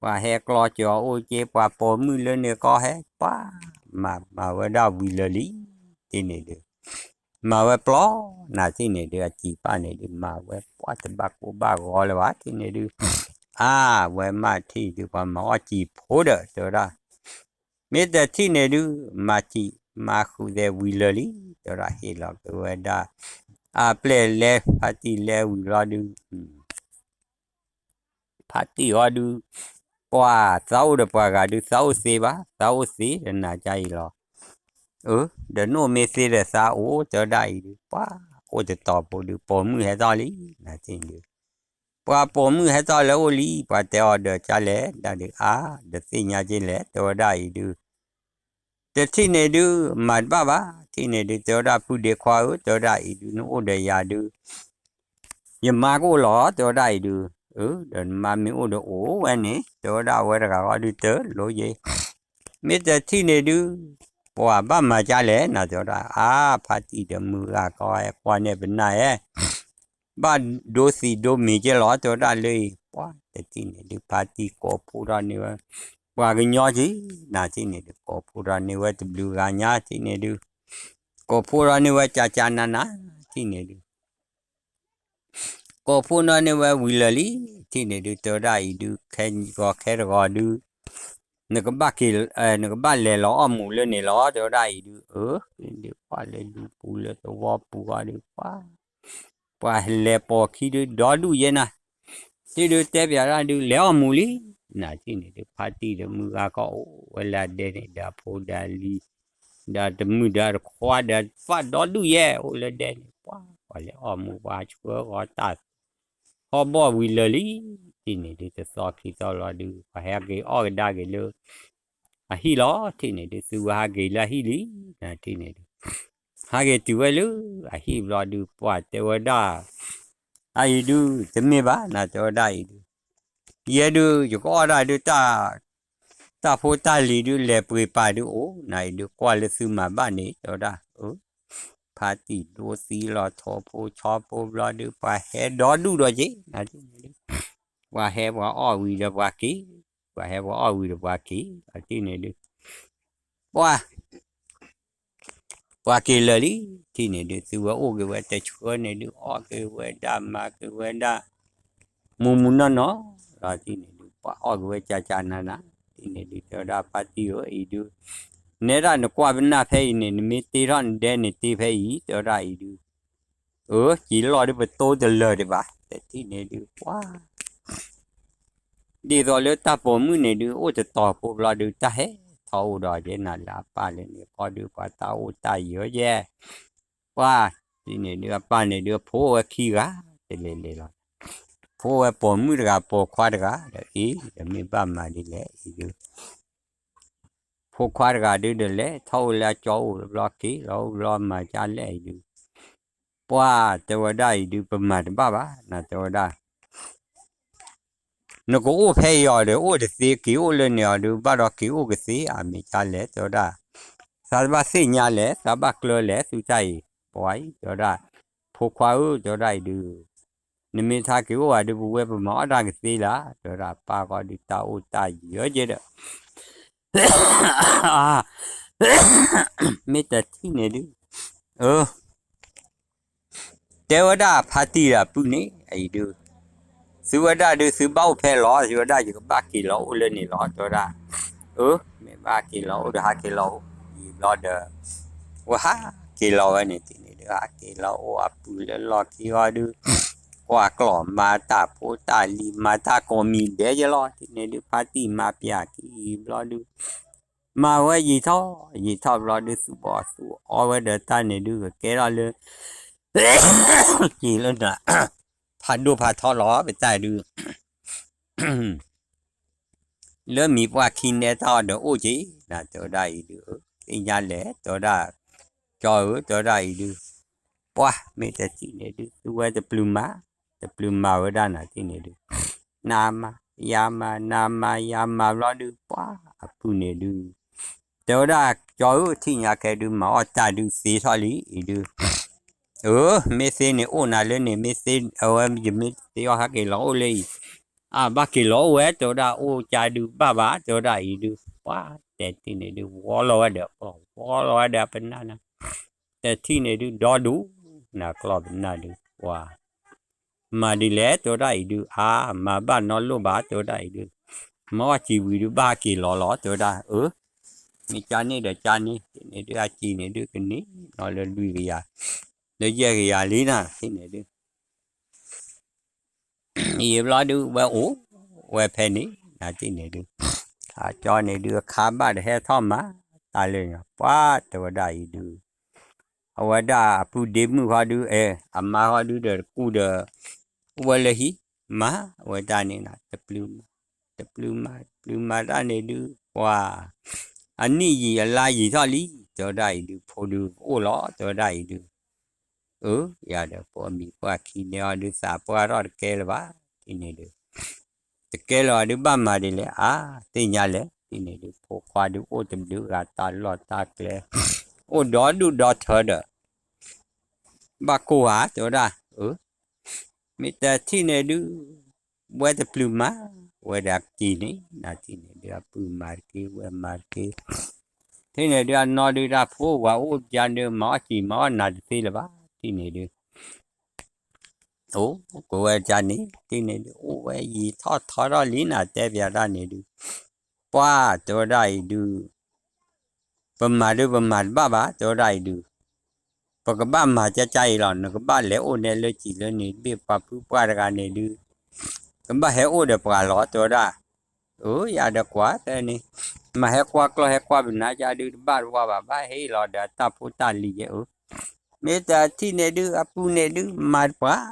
ပှၤဟဲကျီၢ်စၢၤအိၣ်က့ ပှၤပိာ်မုၣ်လၢန့ၣ်ကီဟဲ ပှၤမၤ မၤဝဲဒၣ်ဝံၤလၢာ်လံ ထံၣ်န့ၣ်ဒုး မၤဝဲပျီ နၤထံၣ်န့ၣ်ဒုး အစံာ်ပၢ်န့ၣ်ဒုး မၤဝဲပှၤတဘၣ်ကိၢ်ဘၣ်ဂီၤလၢၤဘၣ် ထံၣ်န့ၣ်ဒုး အါ ဝဲမ့ၢ်ထံၣ်ဒုး ပှၤမၤအီၣ်စံာ်ဖိဒီး တဲဝဲဒၣ် မ့ၢ်တထံၣ်န့ၣ်ဒုး မၤထံၣ်မၤဃုာ်သဲးဝံၤလၢာ်လံ, တဲဝဲဒၣ်ဟ့ၣ်လီၤက့ၤဝဲဒၣ် အပျဲၢ်လဲၤ ဖါတံၢ်လဲၤဝံၤဘျီဒုး ဖါတံၢ်အီၤဒုး ပှၤသးအိၣ်ဒီးပှၤဂၤဒုး သးအိၣ်သ့ဘၣ်, သးအိၣ်သ့ဒီးနၤကါအံၤလီၤ. အၢ ဒီးနအိၣ်မ့ၢ်သ့ဒီးသးအိၣ် တဲဝဲဒၣ်အံၤဒုး ပှၤအိၣ်တတီၤဖိဒုး ပိာ်မုၣ်ဟဲထီၣ်လံ နၤထံၣ်န့ၣ်ဒုး ပှၤပိာ်မုၣ်ဟဲထီၣ်လၢအိၣ်လံ ပှၤတဲအီၤဒီးကါလဲၣ် ဒၣ်ဒုးအါ ဒီးသ့ၣ်ညါက့လဲၣ် တဲဝဲဒၣ်အံၤဒုး တထံၣ်န့ၣ်ဒုး မၤတဘၣ်ဘၣ် ထံၣ်န့ၣ်ဒုး တဲဝဲဒၣ်ဖုဒ့ခွါဧၢ တဲဝဲဒၣ်အံၤဒုး နအိၣ်ဒီးယၤဒုး ယမါကအိၣ်လီၤ တဲဝဲဒၣ်အံၤဒုး အၢ ဒီးနမါမ့ၢ်အိၣ်ဒီးအိၣ်ဝဲန့ၣ် တဲဝဲဒၣ်အဝဲတဂၤဃီဒုးတလိၣ်ယ့ၣ် မ့ၢ်တထံၣ်န့ၣ်ဒုး ပှၤဘၣ်မၤကါလဲၣ် နၤတဲဝဲဒၣ် အါ ဖါတံၢ်ဒီးမုၢ်ဂၤကီဟဲကွၢ်န့ၢ်ပနၢ်ဧၢ ဘၣ်ဒိသံးဒိမ့ၤက့လီၤ တဲဝဲဒၣ်လၢအံၤ ပှၤတထံၣ်န့ၣ်ဒုး ဖါတံၢ်ကိးဖှိၣ်ထီၣ်န့ၢ်ဝဲ ပှၤကညီက့ နၤထံၣ်န့ၣ်ဒုး ကိးဖှိၣ်ထီၣ်န့ၢ်ဝဲတဘျုးဂၤညါ ထံၣ်န့ၣ်ဒုး ကိးဖှိၣ်ထီၣ်န့ၢ်ဝဲကၠၢ်ကၠၢ်နးနး ထံၣ်န့ၣ်ဒုး ကိးဖှိၣ်ထီၣ်န့ၢ်ဝဲဝံၤလၢာ်လံ ထံၣ်န့ၣ်ဒုး တဲဝဲဒၣ်အံၤဒုး ခဲဂီၤခဲတဂီၤဒုး နကဘၣ်က့ၤ နကဘၣ်လဲၤလီၤအီၣ်မူးလၢန့ၣ်လီၤ တဲဝဲဒၣ်အံၤဒုး အၢ ဒုးပှၤလၢဒူပူၤလၢသဝီပူၤဂီၤဒုး ပှၤ ပှၤလဲၤပိာ်ခံဒုး ဒီဒူၣ်ယဲနၤ ထံၣ်ဒုးတဲပၠးဒၣ်ဒုး လဲၤအီၣ်မူးလံ နၤထံၣ်န့ၣ်ဒုး ဖါတံၢ်ဒီးမုၢ်ဂၤကီအိၣ်ဝဲလၢအဒဲန့ၣ် ဒီးအဖိဒီးအလံၤ ဒီးတမုၣ်ဒီးတခွါဒီးသးဒီဒူၣ်ယဲ အိၣ်လၢဒဲန့ၣ် ပှၤ ပှၤလဲၤအီၣ်မူး ပှၤဆှၢဃီၤတၢ် ဟီၣ်ဘီၣ်ဝံၤလၢာ်လံ ထံၣ်န့ၣ်ဒုး တသီခံသီလီၤဒုး ပှၤဟဲက့ၤအီၣ်ကဒါက့ၤလၢ အဟံၣ်လီၤ ထံၣ်န့ၣ်ဒုး သုဝဲဟးက့ၤလၢအဟံၣ်လံ နၤထံၣ်န့ၣ်ဒုး ဟးက့ၤတုၤဝဲလၢအဟံၣ်ဘျီဒုး ပှၤတဲဝဲဒၣ် အအံၤဒုး တမ့ၢ်ဘၣ် နၤတဲဝဲဒၣ်အံၤဒုး ယဲဒုး ယကအီၣ်ဒၣ်ဒုး တၢ်ဖိတၢ်လံၤဒုး လဲၤပှ့ၤပာ်ဒုးအိၣ် နၤအံၤဒုး ကွၢ်လၢသုမၤဘၣ်န့ၣ် တဲဝဲဒၣ် အၢ ဖါတံၢ်ဒိသံလီၤ ထိၣ်ဖိဆီဖိဘျီဒုး ပှၤဟဲဒီဒူၣ်ဒီးက့ၤ နၤထံၣ်န့ၣ်ဒုး ပှၤဟဲပှၤအီၣ်ဝံၤဒီးပှၤက့ၤ ပှၤဟဲပှၤအီၣ်ဝံၤဒီးပှၤက့ၤ အထံၣ်န့ၣ်ဒုး ပှၤ ပှၤက့ၤလၢာ်လံ ထံၣ်န့ၣ်ဒုး သုဝဲအိၣ်က့ၤဝဲတဆှၢန့ၣ်ဒုး အီၣ်က့ၤဝဲဒၣ်မၤက့ၤဝဲဒၣ် မူးမူးနီၢ်နီၢ် လီၤထံၣ်န့ၣ်ဒုး ပှၤအီၣ်က့ၤဝဲကၠၢ်ကၠၢ်နးနး ထံၣ်န့ၣ်ဒုး တဲဝဲဒၣ်ဖါတံၢ်ဧၢ အံၤဒုး နဲဒၣ်နကွၢ်ပနၢ်ဖဲအံၤန့ၣ် နမ့ၢ်တ့ထီၣ်နဒဲန့ၣ်တ့ဖဲအံၤ တဲဝဲဒၣ်အံၤဒုး အၢ က့ၤလီၢ်ဒုးပတိတလၢာ်ဒံးဘၣ် တထံၣ်န့ၣ်ဒုး ပှၤ ဒ်သိးလၢတၢ်ပိာ်မုၣ်န့ၣ်ဒုး အိၣ်တတီၤဖိဘျီဒုး တၢ်ဟဲထီၣ်အိၣ်ဒီးက့ၤနၤလၢအပၢ်လၢန့ၣ်ဃီဒုး ပှၤတၢ်အိၣ်တၢ်ယၢၤယဲၢ် ပှၤ ဒ်န့ၣ်ဒုး အပၢ်န့ၣ်ဒုး အဖိအိၣ်ဝဲခံဂၤ တလဲၤလဲၤလီၤ ဖိအိၣ်ဝဲပိာ်မုၣ်တဂၤ ပိာ်ခွါတဂၤ ဒီးအံၤ ဒီးမ့ၢ်ဘၣ်မၤဒ်လဲၣ်အံၤဒုး ဖိခွါတဂၤဒုးဒီးလဲၤထီၣ်အိၣ်လၢအကၠီအိၣ်ဘျီ က့ၤလီၤအိၣ်ဘျီ မၤကၢ်လဲၣ်အံၤဒုး ပှၤတဲဝဲဒၣ်အံၤဒုး ပမၤတဘၣ်ဘၣ် နၤတဲဝဲဒၣ် နကအိၣ်ဖဲအံၤအီၤဒီး အိၣ်တသ့ က့ၤအိၣ်လၢန့ၣ်အီၤဒုး ဘၣ်ဒီးက့ၤအိၣ်ကသ့ အမ့ၢ်ကၢ်လဲၣ် တဲဝဲဒၣ် သးတဘၣ်သ့ၣ်ညါလဲၣ် သးဘၣ်ကျၢလဲၣ် သုတၢ်အံၤ ပှၤအံၤ တဲဝဲဒၣ် ဖိခွါဧၢ တဲဝဲဒၣ်အံၤဒုး နမ့ၢ်ထါက့ၤအိၣ်ဘၣ်ဒုး ပဝဲပမၤအီၣ်တၢ်ကသ့လၢ တဲဝဲဒၣ် ပၢ်ဃီဒုး တၢ်အိၣ်တၢ်ယၢၤက့ၤဒီး မ့ၢ်တထံၣ်န့ၣ်ဒုး အၢ တဲဝဲဒၣ်ဖါတံၢ်ဒီးပုၢ်န့ၣ် အံၤဒုး သုဝဲဒၣ်ဒုး သုဘၣ်အိၣ်ဖဲလီၤ သုဝဲဒၣ် ယကဘၣ်က့ၤလီၤအိၣ်လၢန့ၣ်လီၤ တဲဝဲဒၣ် အၢ မ့ၢ်ဘၣ်က့ၤလီၤအိၣ်ဒီး ဟးက့ၤလီၤအိၣ် ယံာ်ဘျီဒီး ဝဲဟးက့ၤလီၤဝဲန့ၣ် ထံၣ်န့ၣ်ဒုး ဟးက့ၤလီၤအိၣ်အပုၢ်လၢလီၢ်ခံအီၤဒုး ကွၢ်ကျီၢ်မၤတၢ်ဖိတၢ်လံၤ မၤတၢ်ကိးမံၤဒဲးယဲလီၤ ထံၣ်န့ၣ်ဒုး ဖါတံၢ်မၤပၠးခံဘျီဒုး မၤဝဲယံာ်ထီၣ် ယံာ်ထီၣ်ဘျီဒုး သူၣ်ဘီၣ်သူၣ်အီဝဲဒီးတၢ်န့ၣ်ဒုး ကကဲထီၣ်လၢ က့ၤလၢန ဖးဒိၣ်ဖးထီလီၤ ပတၢ်ဒုး လၢမံၤပှၢ်ခံနဲတၢ်အီၤဒီးအိၣ်က့ၤ နၤတဲဝဲဒၣ်အံၤဒုး သ့ၣ်ညါလဲၣ် တဲဝဲဒၣ် ကၠီဧၢ တဲဝဲဒၣ်အံၤဒုး ပှၤ မ့ၢ်တထံၣ်န့ၣ်ဒုး သူဝဲတပျုၤမၤ တပျုၤမၤဝဲဒၣ်နၤထံၣ်န့ၣ်ဒုး နမၤ ယမၤ နမၤ ယမၤဘျီဒုး ပှၤ အပုၢ်န့ၣ်ဒုး တဲဝဲဒၣ် ကၠီဧၢ ထံၣ်ညါခဲဒုး မၤအီၣ်တၢ်ဒုးသ့ထီၣ်လံအံၤဒုး အၢ မ့ၢ်သ့န့ၣ်အိၣ်နၤလၢန့ၣ် မ့ၢ်သ့ အဝဲယမ့ၢ်သ့အီၣ်ဟးက့ၤလီၤအိၣ်လၢအံၤ အဘၣ်က့ၤလီၤအိၣ်ဝဲ တဲဝဲဒၣ် အိၣ်ကၠါဒုးဘၣ်ဘၣ် တဲဝဲဒၣ်အံၤဒုး ပှၤ တဲထံၣ်န့ၣ်ဒုး ဝီလီၤဝဲဒီး ဝီလီၤဝဲဒီးပနၢ်နၤ တဲထံၣ်န့ၣ်ဒုး ဒီဒူၣ် နၤကျီၢ်ပနၢ်ဒုး ပှၤ မၤဒ်လဲၣ် တဲဝဲဒၣ်အံၤဒုး အါ မၤဘၣ်နီလိၣ်ဘၣ် တဲဝဲဒၣ်အံၤဒုး မၤအီၣ်စံးဝံၤဒုး ဘၣ်က့ၤလီၤလီၤ တဲဝဲဒၣ် အၢ မ့ၢ်ကန့ၣ်ဒီးကန့ၣ် ထံၣ်န့ၣ်ဒုး အစံၣ်န့ၣ်ဒုးကန့ၢ်နီၤလၢလွံၢ်ကယၤ လၢယဲၢ်ကယၤလံနၤ ထံၣ်န့ၣ်ဒုး ယံာ်ဘျီဒုး ဝဲအိၣ်ဝဲဖဲန့ၣ် နၤထံၣ်န့ၣ်ဒုး အကၠီန့ၣ်ဒုး အခါဘၣ်ဒီးဟဲထီၣ်မၤတၢ်လၢ ပှၤတဲဝဲဒၣ်အံၤဒုး အဝဲဒၣ်အပုၢ်ဒ့မုၣ်ဃီဒုး အဲ အမါဃီဒုးဒီးတကူၣ်ဒီး အိၣ်ဝဲလၢဟံၣ် မၤဝဲတၢ်န့ၣ်နၤ တပျုၤမၤ တပျုၤမၤ တပျုၤမၤတၢ်န့ၣ်ဒုး ပှၤ အနံၣ်ယံာ်အလါယံာ်ထီၣ်လံ တဲဝဲဒၣ်အံၤဒုး ဖိဒုးကအိၣ်လီၤ တဲဝဲဒၣ်အံၤဒုး အၢ ယၤဒီးပှၤမံၤပှၢ်ခံန့ၣ်အီၤဒုး သးပှၢ်ထီၣ်တကဲလၢၤဘၣ် ထံၣ်န့ၣ်ဒုး တကဲလၢၤအီၤဒုးဘၣ်မၤဒ်လဲၣ် အါ သ့ၣ်ညါလဲၣ် ထံၣ်န့ၣ်ဒုး ဖိခွါဒုးအိၣ်တဘျုးဂၤတၢ်လီၢ်တၢ်ကျဲ အိၣ်ဒီဒူၣ်ဒီထၢဒီး ဘၣ်ကိၢ်ဧါ တဲဝဲဒၣ် အၢ မ့ၢ်တထံၣ်န့ၣ်ဒုး ဝဲတပျုၤမၤ ဝဲဒၣ်က့ၤန့ၣ် နၤထံၣ်န့ၣ်ဒုး အပုၢ်မၤတက့ၢ် ဝဲမၤတက့ၢ် ထံၣ်န့ၣ်ဒုး အနီၢ်ဒုးတၢ်ဖိဝဲအိၣ်ပျါဒုး မၤအီၣ်စံၣ်မၤအီၣ်နၤတသ့လၢၤဘၣ် ထံၣ်န့ၣ်ဒုး အိၣ်ကဝဲကန့ၣ် ထံၣ်န့ၣ်ဒုး အိၣ်ဝဲယံာ်ထီၣ်ထီထီၣ်လံနၤ တဲပျးတၢ်န့ၣ်ဒုး ပှၤတဲဝဲဒၣ်အံၤဒုး ပမၤဒုးပမၤတဘၣ်ဘၣ် တဲဝဲဒၣ်အံၤဒုး ပကဘၣ်မၤကၠါကၠါအံၤလီၤ နကဘၣ်လဲၤအိၣ်နဲလၢစံၣ်လၢန့ၣ် တဘ့ၣ်ပှၤဖုပှၢ်တဂၤန့ၣ်ဒုး ကဘၣ်ဟဲအိၣ်ဒီးပှၤလီၤ တဲဝဲဒၣ် အၢ ယၤဒီးကွၢ်တဲန့ၣ် မၤဟဲကွၢ်ကျီၢ်ဟဲကွၢ်ပနါကၠါဒုး တဘၣ်တဝါဘၣ် ဘၣ်ဟ့ၣ်လီၤဒီးအတၢ်ဖိတၢ်လံၤယဲၢ်အၢ မ့ၢ်တထံၣ်န့ၣ်ဒုး အပုၢ်န့ၣ်ဒုး မၤတပှၢ်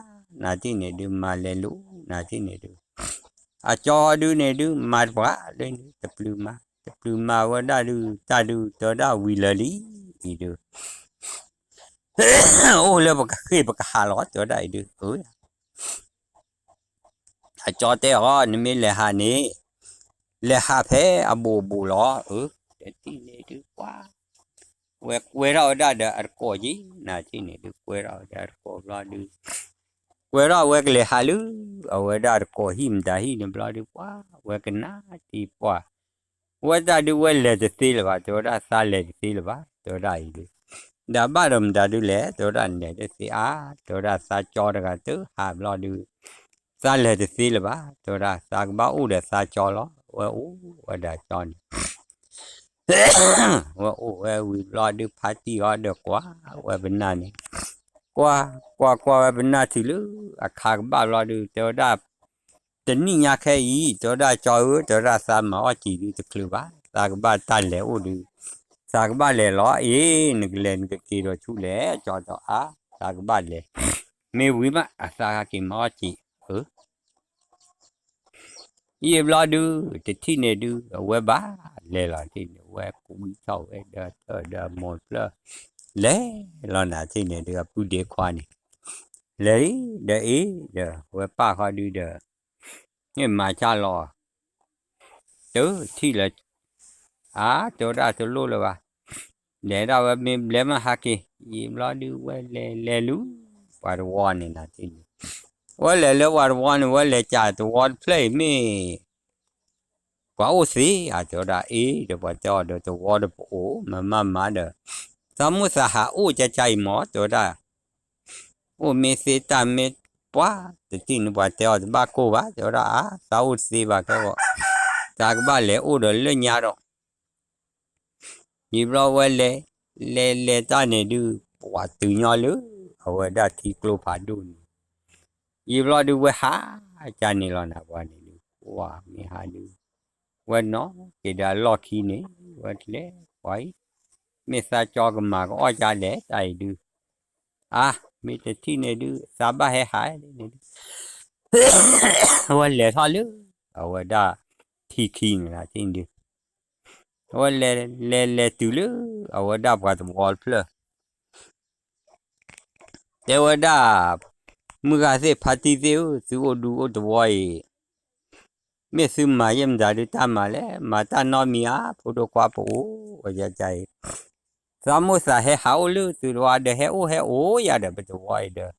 နၤထံၣ်န့ၣ်ဒုး မၤလဲၤလူၤ နၤထံၣ်န့ၣ်ဒုး အကၠီဒုးန့ၣ်ဒုး မၤတပှၢ်လၢန့ၣ် တပျုၤမၤ တပျုၤမၤဝဲဒၣ်ဒုး တၢ်ဒုး တဲဝဲဒၣ်ဝံၤလၢာ်လံ အံၤဒုး အိၣ်လၢပကဃ့ၢ်ပကဟးလီၤ တဲဝဲဒၣ်အံၤဒုး အကၠီတဲအီၤ နမ့ၢ်လဲၤဟးန့ၣ် လဲၤဟးဖဲအဘူးအဘူးလီၤ အၢ တထံၣ်န့ၣ်ဒုး ပှၤ ဝဲကွဲထီၣ်ဝဲဒၣ်ဒီးအတကိးက့ၤ နၤထံၣ်န့ၣ်ဒုး ကွဲထီၣ်ဝဲဒၣ်တကိးဘျီဒုး ကွဲထီၣ်ဝဲကလဲၤဟးလၢ အဝဲဒၣ်တကိးဟံၣ်မတၤဟံၣ်န့ၣ်ဘျီဒုး ပှၤ ဝဲကနၣ်တံၤပှၢ် ဝဲတၢ်ဒုးဝဲလဲၤတသ့လၢၤဘၣ် တဲဝဲဒၣ်သးလဲၤတသ့လၢၤဘၣ် တဲဝဲဒၣ်အံၤဒုး ဒီးဘၣ်ဒီးမတၤဒုးလဲၣ် တဲဝဲဒၣ်နဲၤတသ့အါ တဲဝဲဒၣ်သးကၠီတဂၤတဟးဘျီဒုး သးလဲၤတသ့လၢၤဘၣ် တဲဝဲဒၣ်သးကဘၣ်အိၣ်ဒီးသးကၠီလီၤ ဝဲအိၣ်ဝဲဒၣ်ကၠီန့ၣ် ဝဲအိၣ်ဝဲဝံၤဘျီဒုး ဖါတံၢ်အီၤဒီးကွၢ်ဝဲပနၢ်န့ၣ် ကွၢ် ကွၢ်ကွၢ်ဝဲပနၢ်ထံၣ်လၢ အခါကဘၣ်ဘျီဒုး တဲဝဲဒၣ် တနံၣ်ညါခဲအံၤ တဲဝဲဒၣ်ကၠီဧၢ တဲဝဲဒၣ်သးမၤအီၣ်စံၣ်ဒုးတချုးဘၣ် သးကဘၣ်တၢ်လဲၤအိၣ်ဒုး သးကဘၣ်လဲၤလီၤ အ့ နကလဲၤနကက့ၤဒီးဆူလဲၣ် ကၠီဒီးအါ သးကဘၣ်လဲၤ မ့ၢ်ဝံၤမး အသးက့ၤမၤအီၣ်စံၣ် အၢ ယံာ်ဘျီဒုး တထံၣ်န့ၣ်ဒုး အဝဲဘၣ်လဲၤလီၤ ထံၣ်န့ၣ် ဝဲကွံထီၣ်ဝဲဒီးတၢ်ဒီးအမိၢ်တဖျၢၣ် လဲၤလီၤနၤ ထံၣ်န့ၣ်ဒုး အပုၢ်ဒ့ခွါန့ၣ် လဲၤဒီးအ့ဒီး ဝဲပၢ်ဃီဒုးဒီး မ့ၢ်မၤဆါလီၤ တထံၣ်လၢ အါ တဲဝဲဒၣ်တလိၣ်လၢၤဘၣ် လဲၤဒၣ်ဝဲမ့ၢ်ဘျဲမးဟးက့ၤ ယံာ်ဘျီဒုးဝဲလဲၤလဲၤလူၤ ပှၤတဝီန့ၣ်နၤ ထံၣ်န့ၣ် ဝဲလဲၤလၢပှၤတဝီန့ၣ် ဝဲလဲၤကးတဝီတဖျၢၣ်အံၤမ့ၢ် ပှၤအိၣ်သ့ဧါ တဲဝဲဒၣ်အ့ဒီး ပှၤတဲအီၤဒီးတဝီဒီးပအိၣ် မၤမၤမၤဒီး သးမိၣ်သးဟးအိၣ်ကၠါကၠါအံၤမး တဲဝဲဒၣ် အိၣ်မ့ၢ်သ့တၢ်မ့ၢ်ပှၤ တထံၣ်န့ၣ်ပှၤတဲအီၤတဘၣ်ကိၢ်ဘၣ် တဲဝဲဒၣ်အါ သးအိၣ်တသ့ဘၣ်ကဲဂီၤ သးကဘၣ်လဲၤအိၣ်ဒီးလၢညါဒီး ယံာ်ဘျီဝဲလဲၤ လဲၤလဲၤတၢ်န့ၣ်ဒုး ပှၤတုၤညီလၢ အဝဲဒၣ်ထံကျိဖးဒိၣ်န့ၣ် ယံာ်ဘျီဒုးဝဲဟး ကၢ်န့ၣ်လီၤနၤ ပှၤန့ၣ်ဒုး ပှၤမ့ၢ်ဟးဒုး ဝဲနီၣ်က့ၤဒီးအလီၢ်ခံန့ၣ် ဝဲလဲၤပှၤအံၤ မ့ၢ်သးကၠီကမၤကအီၣ်ကၢ်လဲၣ် တၢ်အံၤဒုး အါ မ့ၢ်တထံၣ်န့ၣ်ဒုး သးဘၣ်ဟဲဟးန့ၣ်ဒုး ဝဲလဲၤထီၣ်လၢ အဝဲဒၣ်ထံခံန့ၣ်လီၤ ထံၣ်ဒုး ဝဲလဲၤလဲၤလဲၤတုၤလၢ အဝဲဒၣ်ပှၤတဝီတဖျၢၣ် တဲဝဲဒၣ် မုၢ်ဂၤသ့ၣ်ဖါတံၢ်သ့ၣ်ဧၢ သုအိၣ်ဒူအိၣ်တဝီအံၤ မ့ၢ်သုမၤယဲၢ်မတၤဒုးတၢ်မၤလဲၣ် မၤတၢ်နီတမံၤဧါ ဖိဒိၣ်ခွါပအိၣ်ဝဲယၤကၢ်အံၤ သးမိၣ်သးဟဲဟးအိၣ်လၢသုတဝီဒီး ဟဲအိၣ်ဟဲအိၣ်ယၤဒီးပတဝီအံၤဒီး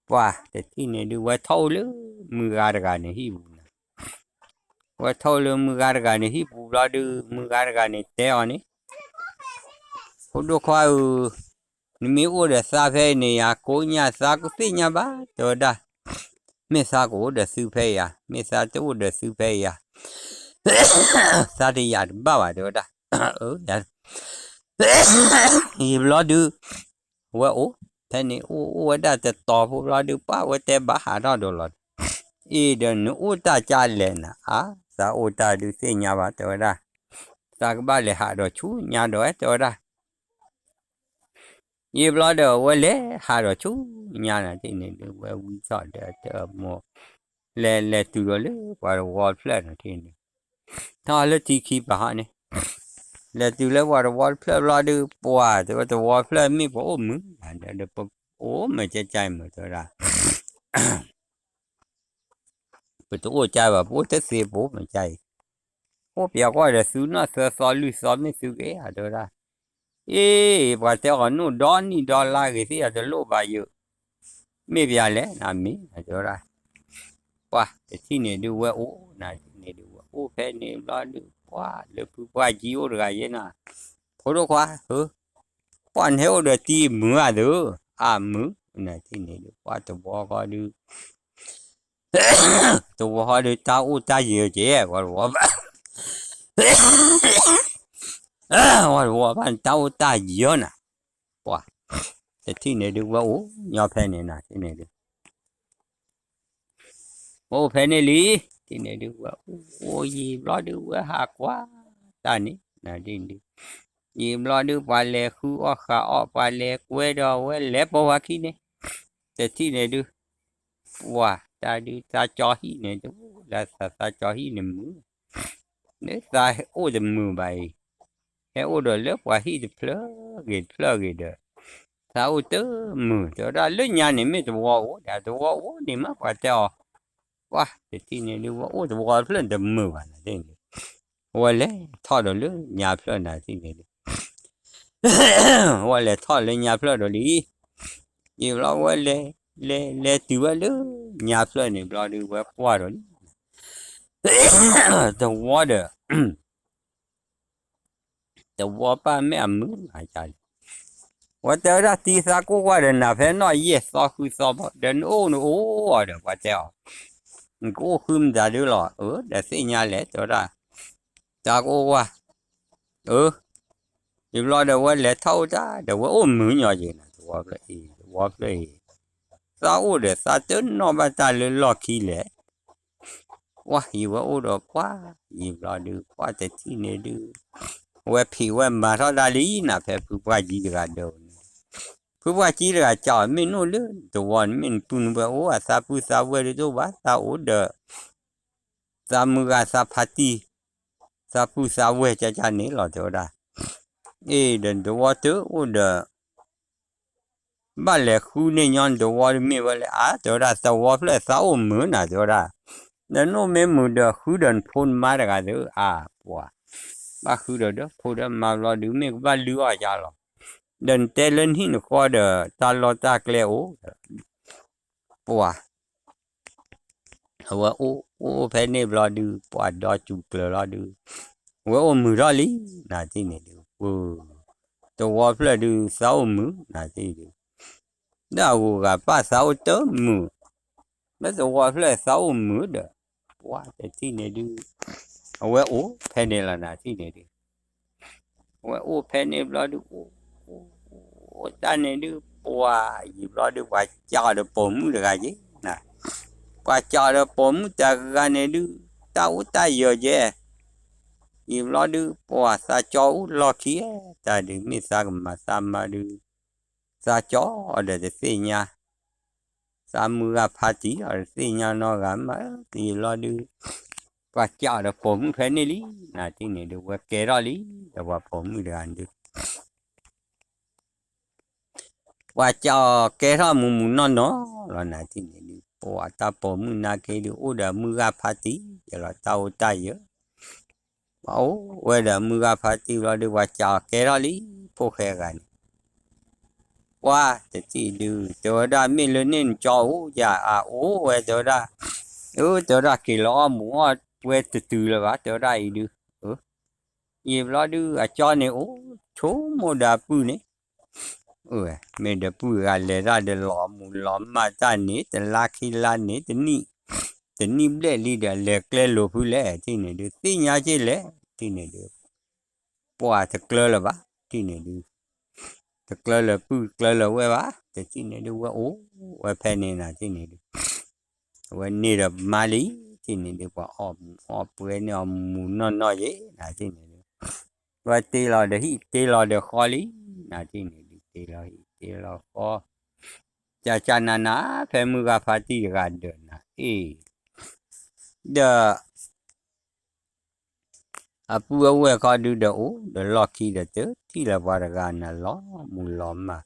ပှၤတထံၣ်န့ၣ်ဒုး ဝဲထီၣ်အိၣ်လၢ မုၢ်ဂၤတဂၤန့ၣ်ဟံၣ်ပူၤန့ၣ် ဝဲထီၣ်အိၣ်လၢမုၢ်ဂၤတဂၤန့ၣ်ဟံၣ်ပူၤဘျီဒုး မုၢ်ဂၤတဂၤန့ၣ်တဲအီၤန့ၣ် ဖိဒိၣ်ခွါဧၢ, နမ့ၢ်အိၣ်ဒီးသးဖဲအံၤန့ၣ် ယၤကိးညါသးကသ့ၣ်ညါဘၣ် တဲဝဲဒၣ်, မ့ၢ်သးကအိၣ်ဒီးသုဖဲအံၤဧါ, မ့ၢ်သးတအိၣ်ဒီးသုဖဲအံၤဧါ, သးတယာ်တဘၣ်ဘၣ် တဲဝဲဒၣ်. ယဘျီဒုး ဝဲအိၣ်ဖဲန့ၣ် အိၣ်အိၣ်ဝဲဒၣ်တတီၤဖိဘျီဒုး ပှၢ်ဝဲတဲဘၣ်ဟးထီၣ်ဒိးလီၤ, အ့ၣ်ဒီးနအိၣ်တၢ်ကါလဲၣ်နၤ, အါ သးအိၣ်တၢ်ဒုးသ့ၣ်ညါဘၣ် တဲဝဲဒၣ်, သးကဘၣ်လဲၤဟးဒီးဆူညါဒီး တဲဝဲဒၣ် ယဘျီဒီးဝဲလဲၤဟးဒီးဆူညါနၤ ထံၣ်န့ၣ်ဒုး ဝဲဝံထီၣ်ဒီးတမိၢ် လဲၤလဲၤတုၤဒီးလၢပှၤတဝီတဖျၢၣ်နၤ ထံၣ်န့ၣ်, ထီၣ်လၢထံခံပၤဟီန့ၣ်, လဲၤတုၤလၢပှၤတဝီတဖျၢၣ်ဘျီဒုး ပှၤတဲဝဲတဝီတဖျၢၣ်မ့ၢ်ပအိၣ်မုာ်, ဒီးပအိၣ်မုာ်ကဲကဲမုာ် တဲဝဲဒၣ် ပတအိၣ်ကါဘၣ် ပအိၣ်တသ့ ပအိၣ်မ့ၢ်ကါအံၤ, အိၣ်ပၠးကွၢ်ဒီးသုနီၢ်သၢသီလွံၢ်သီမ့ၢ်သုဂ့ၤဧါ တဲဝဲဒၣ်, အ့ၣ် ပှၤတဲအီၤနီၢ်ဒီနံၣ်ဒီလါဂ့ၤသ့ၣ်အတလိၣ်ဘၣ်ယိာ်, မ့ၢ်ပၠးလဲၣ် နမ့ၢ် တဲဝဲဒၣ်, ပှၤတထံၣ်န့ၣ်ဒုးဝဲအိၣ် နထံၣ်န့ၣ်ဒုးဝဲအိၣ်ဖဲန့ၣ်ဘျီဒုး ပှၤလၢဖုပှၢ်ကံအိၣ်တဂၤယဲနၤ, ဖိဒိၣ်ခွါဧၢ, ပှၤနဟဲအိၣ်ဒီးတံၤမုာ်ဧါသု, အမုာ် နထံၣ်န့ၣ်ဒုး ပှၤတဝီဃီဒုး တဝီဃီဒုးတၢ်အိၣ်တၢ်ယၢၤကဲ, ဝဲတဝီဘၣ်, ဝဲတဝီဘၣ်န့ၣ်တၢ်အိၣ်တၢ်ယၢၤနၤ, ပှၤ တထံၣ်န့ၣ်ဒုးဝဲအိၣ်ညီဖဲန့ၣ်နၤ ထံၣ်န့ၣ်ဒုး ဝဲအိၣ်ဖဲန့ၣ်လံ, ထံၣ်န့ၣ်ဒုး ဝဲအိၣ်ယံာ်ဘျီဒုး ဝဲဟးကွၢ်တၢ်န့ၣ် နထံၣ်န့ၣ်ဒုး, ယံာ်ဘျီဒုး ပှၤလဲၤဃုအီၣ်ဃးအီၣ် ပှၤလဲၤကွဲဒီးဝဲလဲၤပိာ်ဝဲခံန့ၣ်, တထံၣ်န့ၣ်ဒုး ပှၤတၢ်ဒုး သးကၠီဟံၣ်န့ၣ် တအိၣ်လၢသး သးကၠီဟံၣ်န့ၣ်မုာ်, လၢသးအိၣ်တမုာ်ဘၣ်အံၤ, ဟဲအိၣ်ဒီးလၢပှၤဟံၣ်တဖျၢၣ်ဂ့ၤတဖျၢၣ်ဂ့ၤဒီး သးအိၣ်တမုာ် တဲဝဲဒၣ် လၢညါန့ၣ်မ့ၢ်တဝီအိၣ်ဒီး တဝီအိၣ်န့ၣ်မး ပှၤတဲအီၤ, ပှၤတထံၣ်န့ၣ်ဒုး ဝဲအိၣ်တဝီတဖျၢၣ်န့ၣ်တမုာ်ဘၣ်နၤ ထံၣ်န့ၣ်ဒုး ဝဲလဲၤထီၣ်ဒီးလၢညါဖျၢၣ်နၤ ထံၣ်န့ၣ်ဒုး ဝဲလဲၤထီၣ်လၢညါဖျၢၣ်ဒီးလံ, ယံာ်ဘျီဝဲလဲၤ လဲၤ လဲၤတုၤဝဲလၢညါဖျၢၣ်န့ၣ်ဘျီဒုး ဝဲကွၢ်ဒီးလံ, တဝီဒီး တဝီပၢ်မ့ၢ်အမုာ်ဧါလဲၣ်, ဝဲတဲဝဲဒၣ်တံၤသးကိၢ်ကွၢ်ဒီးနၤဖဲနီၣ်ယဲၢ်သီဃုသီဘၣ် ဒီးနအိၣ်နအိၣ်အီၤဒီး ပှၤတဲအီၤ, နကအိၣ်ဃုမတၤဒုလီၤ, အၢ ဒီးသ့ၣ်ညါလဲၣ် တဲဝဲဒၣ်, တၢ်ကအိၣ်ကွၢ်, အၢ ယဘျီဒီးဝဲလဲၤထီၣ်အိၣ်တၢ်ဒီး ဝဲအိၣ်မုာ်ညီယဲၢ်နၤ တဝီဖျၢၣ်အံၤ တဝီဖျၢၣ်အံၤ, သးအိၣ်ဒီးသးတနီၣ်ဘၣ်တၢ်လၢလီၢ်ခံလဲၣ် ပှၤယံာ်ဝဲအိၣ်ဒီးပှၤ, ယံာ်ဘျီဒုး ပှၤတထံၣ်န့ၣ်ဒုး ဝဲဖံးဝဲမၤထီၣ်တၢ်လံနၤ ဖဲဖုပှၢ်ကံတဂၤဒၢးန့ၣ်, ဖုပှၢ်ကံတဂၤကၠီ မ့ၢ်နအိၣ်လၢတဝီန့ၣ် မ့ၢ်နပုၢ်နဝဲၢ်အိၣ် အသးပုၢ်သးဝဲၢ်ဒုးတအိၣ်ဘၣ် သးအိၣ်ဒီး သးမုၢ်ဂၤသးဖါတံၢ်, သးပုၢ်သးဝဲၢ်ကၠၢ်ကၠၢ်န့ၣ်လီၤ တဲဝဲဒၣ်, အ့ၣ် ဒီးတဝီတအိၣ်ဒီး ဘၣ်လဲၤဃုန့ၢ်ညီနတဝီတမ့ၢ်ဝဲလဲၣ် အါ တဲဝဲဒၣ် တဝီဖျၢၣ်သးအိၣ်မုာ်နၤ တဲဝဲဒၣ်, နနအိၣ်မ့ၢ်မုာ်ဒီးဃုဒီးနဖိနမါတဂၤသ့ၣ် အါ ပှၤ, ဘၣ်ဃုဒီးဒီးဖိဒီးမါဘျီဒုး မ့ၢ်ကဘၣ်လုၢ်အီၣ်ယါလီၤ, ဒီးနတဲလၢနဟံၣ်နဃီဒီး တၢ်လီၢ်တၢ်ကျဲအိၣ်, ပှၤ အဝဲအိၣ်အိၣ်ဖဲန့ၣ်ဘျီဒုး ပှၤဒီစူၤကျၢၤလီၤဒုး, ဝဲအိၣ်မုာ်ထီၣ်လံ နၤထံၣ်န့ၣ်ဒုး ပှၤ, တဝီဖျၢၣ်ဒုး သးအိၣ်မုာ် နၤထံၣ်ဒုး, ဒီးအဂုၤအဂၤပၢ်သးအိၣ်တမုာ်, လၢတဝီဖျၢၣ်သးအိၣ်မုာ်ဒီး, ပှၤတထံၣ်န့ၣ်ဒုး, အဝဲအိၣ်ဖဲန့ၣ်လီၤ နၤထံၣ်န့ၣ်ဒုး ဝဲအိၣ်ဖဲန့ၣ်ဘျီဒုး အိၣ် အိၣ်တၢ်န့ၣ်ဒုး ပှၤ ယံာ်ဘျီဒုး ပှၤကးအီၤဒီးပိာ်မုၣ်တဂၤက့ၤ, ပှၤကးအီၤဒီးပိာ်မုၣ်တဂၤန့ၣ်ဒုး တၢ်အိၣ်တၢ်ယၢၤကဲ, ယံာ်ဘျီဒုး ပှၤသးကၠီအိၣ်လီၢ်ခံ, တၢ်ဒုးမ့ၢ်သးကမၤသးမၤဒုး, သးကၠီအီၤဒီးတသ့ၣ်ညါ သးမုၢ်ဂၤဖးတံၢ်အီၤတသ့ၣ်ညါနီတဂၤမး, ယံာ်ဘျီဒုး ပှၤကးအီၤဒီးပိာ်မုၣ်ဖဲန့ၣ်လံ, နၤထံၣ်န့ၣ်ဒုး ဝဲကဲထီၣ်လံ, ဒီးပှၤပိာ်မုၣ်တဂၤန့ၣ်ဒုး ပှၤကးအီၤကဲထီၣ်မုၢ်မုၢ်နီၢ်နီၢ်လီၤ နၤထံၣ်န့ၣ်ဒုး ပှၤတၢ်ပိာ်မုၣ်နာ်က့ဒုး အိၣ်ဒီးမုၢ်ဂၤဖးတံၢ်ယဲလီၤ တၢ်အိၣ်တၢ်ယၢၤ ပှၤအိၣ်ဝဲဒီးမုၢ်ဂၤဖးတံၢ်ဘျီဒုး ပှၤကးအီၤကဲထီၣ်လံ, ဖိၣ်ဃဲဂၤန့ၣ်, ပှၤတထံၣ်ဒုး တဲဝဲဒၣ်မ့ၢ်လၢန့ၣ်နကၠီအိၣ်ယၤ အအိၣ်ဝဲတဲဝဲဒၣ်, အၢ တဲဝဲဒၣ်က့ၤလီၤအီၣ်မူးအီၣ်ဝဲတတုၤလၢၤဘၣ် တဲဝဲဒၣ်အံၤဒုး, ယံာ်ဘျီဒုး အကၠီန့ၣ်အိၣ်ဆိကမိၣ်ဒီးအပုၢ်န့ၣ် မ့ၢ်ဒီးပုၢ်ဂၤလဲၤတၢ်ဒီးလီၤမူးလီၤမၢ်တၢ်န့ၣ် တလါခံလါန့ၣ် တနံၣ် တနံၣ်ဘျဲၣ်လံဒီး လဲၤကျဲလိာ်ဖုလဲၣ် ထံၣ်န့ၣ်ဒုး သ့ၣ်ညါက့ၤလဲၣ် ထံၣ်န့ၣ်ဒုး, ပှၤတကျၢၤလၢၤဘၣ် ထံၣ်န့ၣ်ဒုး, တကျၢၤလၢၤပုၢ်တကျၢၤလၢၤဝဲၢ်ဘၣ်, တထံၣ်န့ၣ်ဒုး ဝဲအိၣ်ဝဲဖဲန့ၣ်နၤ ထံၣ်န့ၣ်ဒုး, အဝဲန့ၢ်ဒီးမါလံ, ထံၣ်န့ၣ်ဒုး ပှၤအီၣ်မူၤအီၣ်ပှဲၤန့ၢ်အီၤမူၤနီၢ်နီၢ်ယဲနၤ ထံၣ်န့ၣ်ဒုး, ဝဲတ့လီၤဒီးဟံၣ်တ့လီၤဒီးဃီလံ, နၤ ထံၣ်န့ၣ်ဒုး တ့လီၤဟံၣ်တ့လီၤဃီ, ကကနၤနၤ ဖဲမုၢ်ဂၤဖါတံၢ်တဂၤဒၢးနၤ အ့ၣ်, ဒီး အပုၢ်အဝဲၢ်ခီဒုဒီးအိၣ်ဒီးလီၢ်ခံဒီးတထံၣ်လၢၤပှၤတဂၤနၤ လီၤမူၤလီၤမၢ်,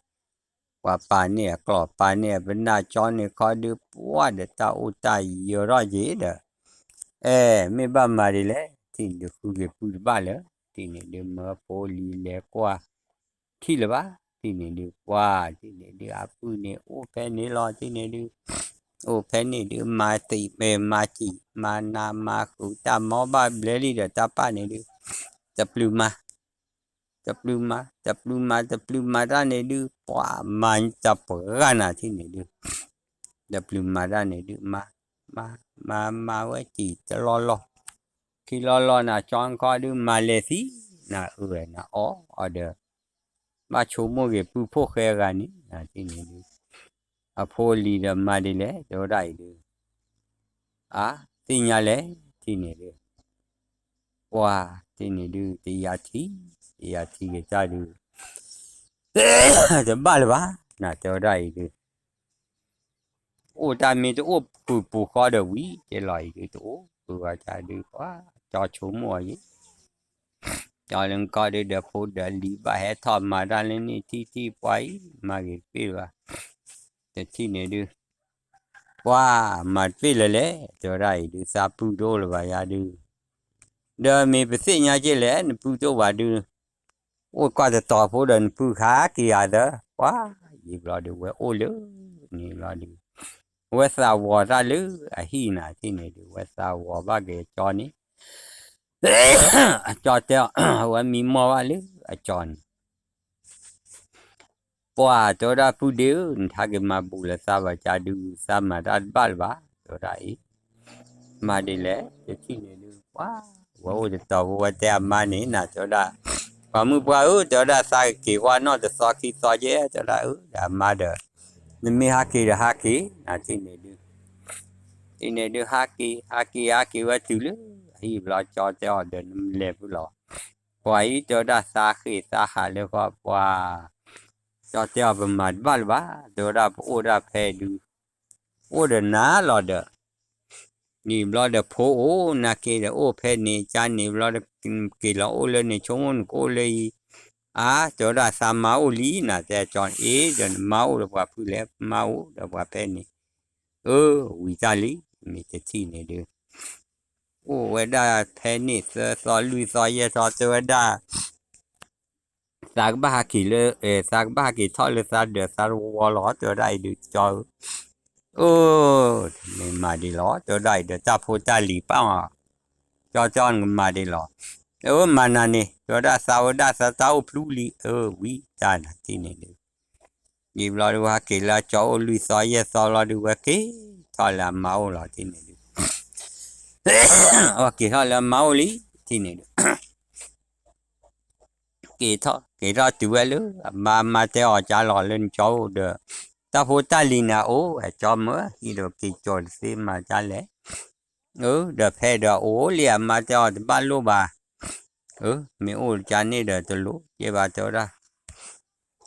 ပှၤပာ်န့ၢ်အကျီၢ်ပာ်န့ၢ်အပနၢ်ကၠီန့ၣ်ခီဒု ပှၤဒီးတၢ်အိၣ်တၢ်ယၢၤထီၣ်က့ၤဒီး, အဲ မ့ၢ်ဘၣ်မၤဒ်လဲၣ် ထံၣ်န့ၣ်ဒုး ဃုက့ၤပုၢ်တဘၣ်လၢၤ, ထံၣ်န့ၣ်ဒုး မၢဖိလံၤလဲၤကွၢ် ထံၣ်လၢၤဘၣ်, ထံၣ်န့ၣ်ဒုး ပှၤ ထံၣ်န့ၣ်ဒုး အပုၢ်န့ၣ် အိၣ်ဖဲန့ၣ်လီၤ ထံၣ်န့ၣ်ဒုး, အိၣ်ဖဲန့ၣ်ဒုး မၤသံးမ့ၢ်မၤစံး မၤနးမၤဃုာ် တၢ်မီဘၣ်ဘျဲလံဒီး တၢ်ပၢ်န့ၣ်ဒုး, တပျုၤမၤ တပျုၤမၤ တပျုၤမၤ တပျုၤမၤတၢ်န့ၣ်ဒုး ပှၤမၤတပှၢ်နၤ ထံၣ်န့ၣ်ဒုး, တပျုၤမၤတၢ်န့ၣ်ဒုး မၤ မၤ မၤ မၤဝဲစံးတလီၢ်လီၢ်, ခံလီၢ်လီၢ်နၤ ကၠီခီဒုး မၤလဲၤသံ နၤအုးဝဲနၤအီၣ်အီၤဒီး ဘၣ်ဆိကမိၣ်က့ၤပုၢ်ဖိၣ်ဃဲဂၤန့ၣ် နၤ ထံၣ်န့ၣ်ဒုး, အဖိအလံၤဒီးမၤဒ်လဲၣ် တဲဝဲဒၣ်အံၤဒုး, အါ သ့ၣ်ညါလဲၣ် ထံၣ်န့ၣ်ဒုး, ပှၤ ထံၣ်န့ၣ်ဒုး တယၤထံၣ် တယၤထံၣ်က့ၤတၢ်ဒုး တဘၣ်လၢၤဘၣ် နၤ တဲဝဲဒၣ်အံၤဒုး, အိၣ်တၢ်မ့ၢ်တအိၣ်ဖုၣ်ပူၤဃီဒီးဝံၤ တဲလီၤအံၤဒုး တအိၣ်ဖုၣ်ဃီတၢ်ဒုး ပှၤ ကၠီဆိကမိၣ်အီၤယံၤ ကၠီလၢကီၢ်ဒုး ဒီးဖိဒီးလံၤဘၣ်ဟဲထီၣ်မၤတၢ်လၢန့ၣ်ထံထံၣ်ပှၤအံၤ မၤဂ့ၤတပ့ၢ်လၢၤဘၣ်, တထံၣ်န့ၣ်ဒုး, ပှၤ မၤတပ့ၢ်လၢၤလဲၣ် တဲဝဲဒၣ်အံၤဒုး သးပုၢ်တအိၣ်လၢၤဘၣ်ယၤဒုး, ဒီးမ့ၢ်ပသ့ၣ်ညါက့ၤလဲၣ် နပုၢ်တအိၣ်ဘၣ်ဒုး, အိၣ်ကွၢ်တတီၤဖိဒီးနပုၢ်ဟးက့ၤယၤသၢ, ပှၤ ယံာ်ဘျီဒုး ဝဲအိၣ်လၢန့ၣ်ဘျီဒုး, ဝဲသးဝီၤတၢ်လၢအဟံၣ်နၤ ထံၣ်န့ၣ်ဒုး ဝဲသးဝီၤဘၣ်က့ၤအကၠီန့ၣ်, အကၠီတဲအီၤ ဝဲမံမီၢ်ဘၣ်လၢအကၠီန့ၣ် ပှၤ တဲဝဲဒၣ်ပုၢ်ဒ့ဧၢ နဟးက့ၤမၤဘူးလၢသးဘၣ်ကၠီဒုး သးမၤတၢ်တဘၣ်လၢၤဘၣ် တဲဝဲဒၣ်အံၤ, မၤဒ်လဲၣ် တထံၣ်န့ၣ်ဒုး ပှၤ ဝဲအိၣ်တတီၤဖိဝဲတဲအမါန့ၣ် နၤတဲဝဲဒၣ်, ပှၤမုၢ်ပှၢ်ဧၢ တဲဝဲဒၣ် သးကက့ၤကွၢ်နီၣ်တသီခံသီယဲ တဲဝဲဒၣ်အၢ ဒီးအမါဒီး, နမ့ၢ်ဟးက့ၤဒီးဟးက့ၤ နၤ ထံၣ်န့ၣ်ဒုး ထံၣ်န့ၣ်ဒုး ဟးက့ၤ ဟးက့ၤ ဟးက့ၤဝဲတုၤလၢအဟံၣ်ဘျီ ကၠီတဲအီၤဒီး နမ့ၢ်လဲၤဖုလီၤ, ပှၤအံၤ တဲဝဲဒၣ် သးဃ့ၢ်သးဟးလၢဃီ ပှၤ ကၠီတဲအီၤ ပမၤတဘၣ်လၢၤဘၣ် တဲဝဲဒၣ် ပအိၣ်ဒၣ်ဖဲဒုး, အိၣ်ဒီးနၤလီၤဒီး နံၤဘျီဒီးဖိအိၣ် နၤက့ၤဒီးအိၣ်ဖဲန့ၣ် ကန့ၣ်ဘျီဒီး က့ၤလီၤအိၣ်လၢန့ၣ် ဆိကမိၣ်နကအိၣ်လၢအံၤ, အါ တဲဝဲဒၣ် သးမါအိၣ်လံ နၤတဲကၠီန့ၣ် အ့ ဒီးနမါအိၣ်ဒီးပှၤဖုလဲၣ် မါအိၣ်ဒီးပှၤဖဲန့ၣ်, အၢ ဝံၤတၢ်လံ မ့ၢ်တထံၣ်န့ၣ်ဒုး, အိၣ်ဝဲဒၣ်ဖဲန့ၣ် သၢသီလွံၢ်သီယဲၢ်သီ တဲဝဲဒၣ် သးကဘၣ်ဟးက့ၤလၢ သးကဘၣ်ဟးက့ၤထီၣ်လၢသးဒၢးသးတဝီလီၤ တဲဝဲဒၣ်အံၤဒုး ကၠီဧၢ, အိၣ် မ့ၢ်မၤဒ်လီၤ တဲဝဲဒၣ်အံၤဒီး တၢ်ဖိတၢ်လံၤပာ်မး, ကၠီတဲအီၤ နကမၤဒ်လီၤ, အၢ မၤနၤန့ၣ် တဲဝဲဒၣ် သးဝဲဒၣ်သးတၢ်အိၣ်ဖျူလံ အၢ ဝံၤတၢ်နၤ ထံၣ်န့ၣ်ဒုး, ယံာ်ဘျီဒုး ဟဲက့ၤလၢအကၠီအိၣ်လွံၢ်သီယဲၢ်သီဘျီဒုး ဝဲက့ၤထီၣ်လၢအမါအိၣ်လီၤ ထံၣ်န့ၣ်ဒုး အဝဲက့ၤထီၣ်လၢအမါအိၣ်လံ ထံၣ်န့ၣ်ဒုး က့ၤထီၣ် က့ၤထီၣ်တုၤဝဲလၢ အမါ မါတဲအီၤ ကၠီလီၤလၢနကၠီအိၣ်ဒီး တၢ်ဖိတၢ်လံၤနၤအိၣ် အကၠီမၢဟံၣ်ဒီးက့ၤကၠီၤတသ့မၤဒ်လဲၣ်, အၢ ဒီးဖဲဒီးအိၣ်လံ အမါတဲအီၤ တဘၣ်လိၣ်ဘၣ်, အၢ မ့ၢ်အိၣ်ကၠီန့ၣ်ဒီးတလိၣ်ကဲဘၣ်တဲဝဲဒၣ်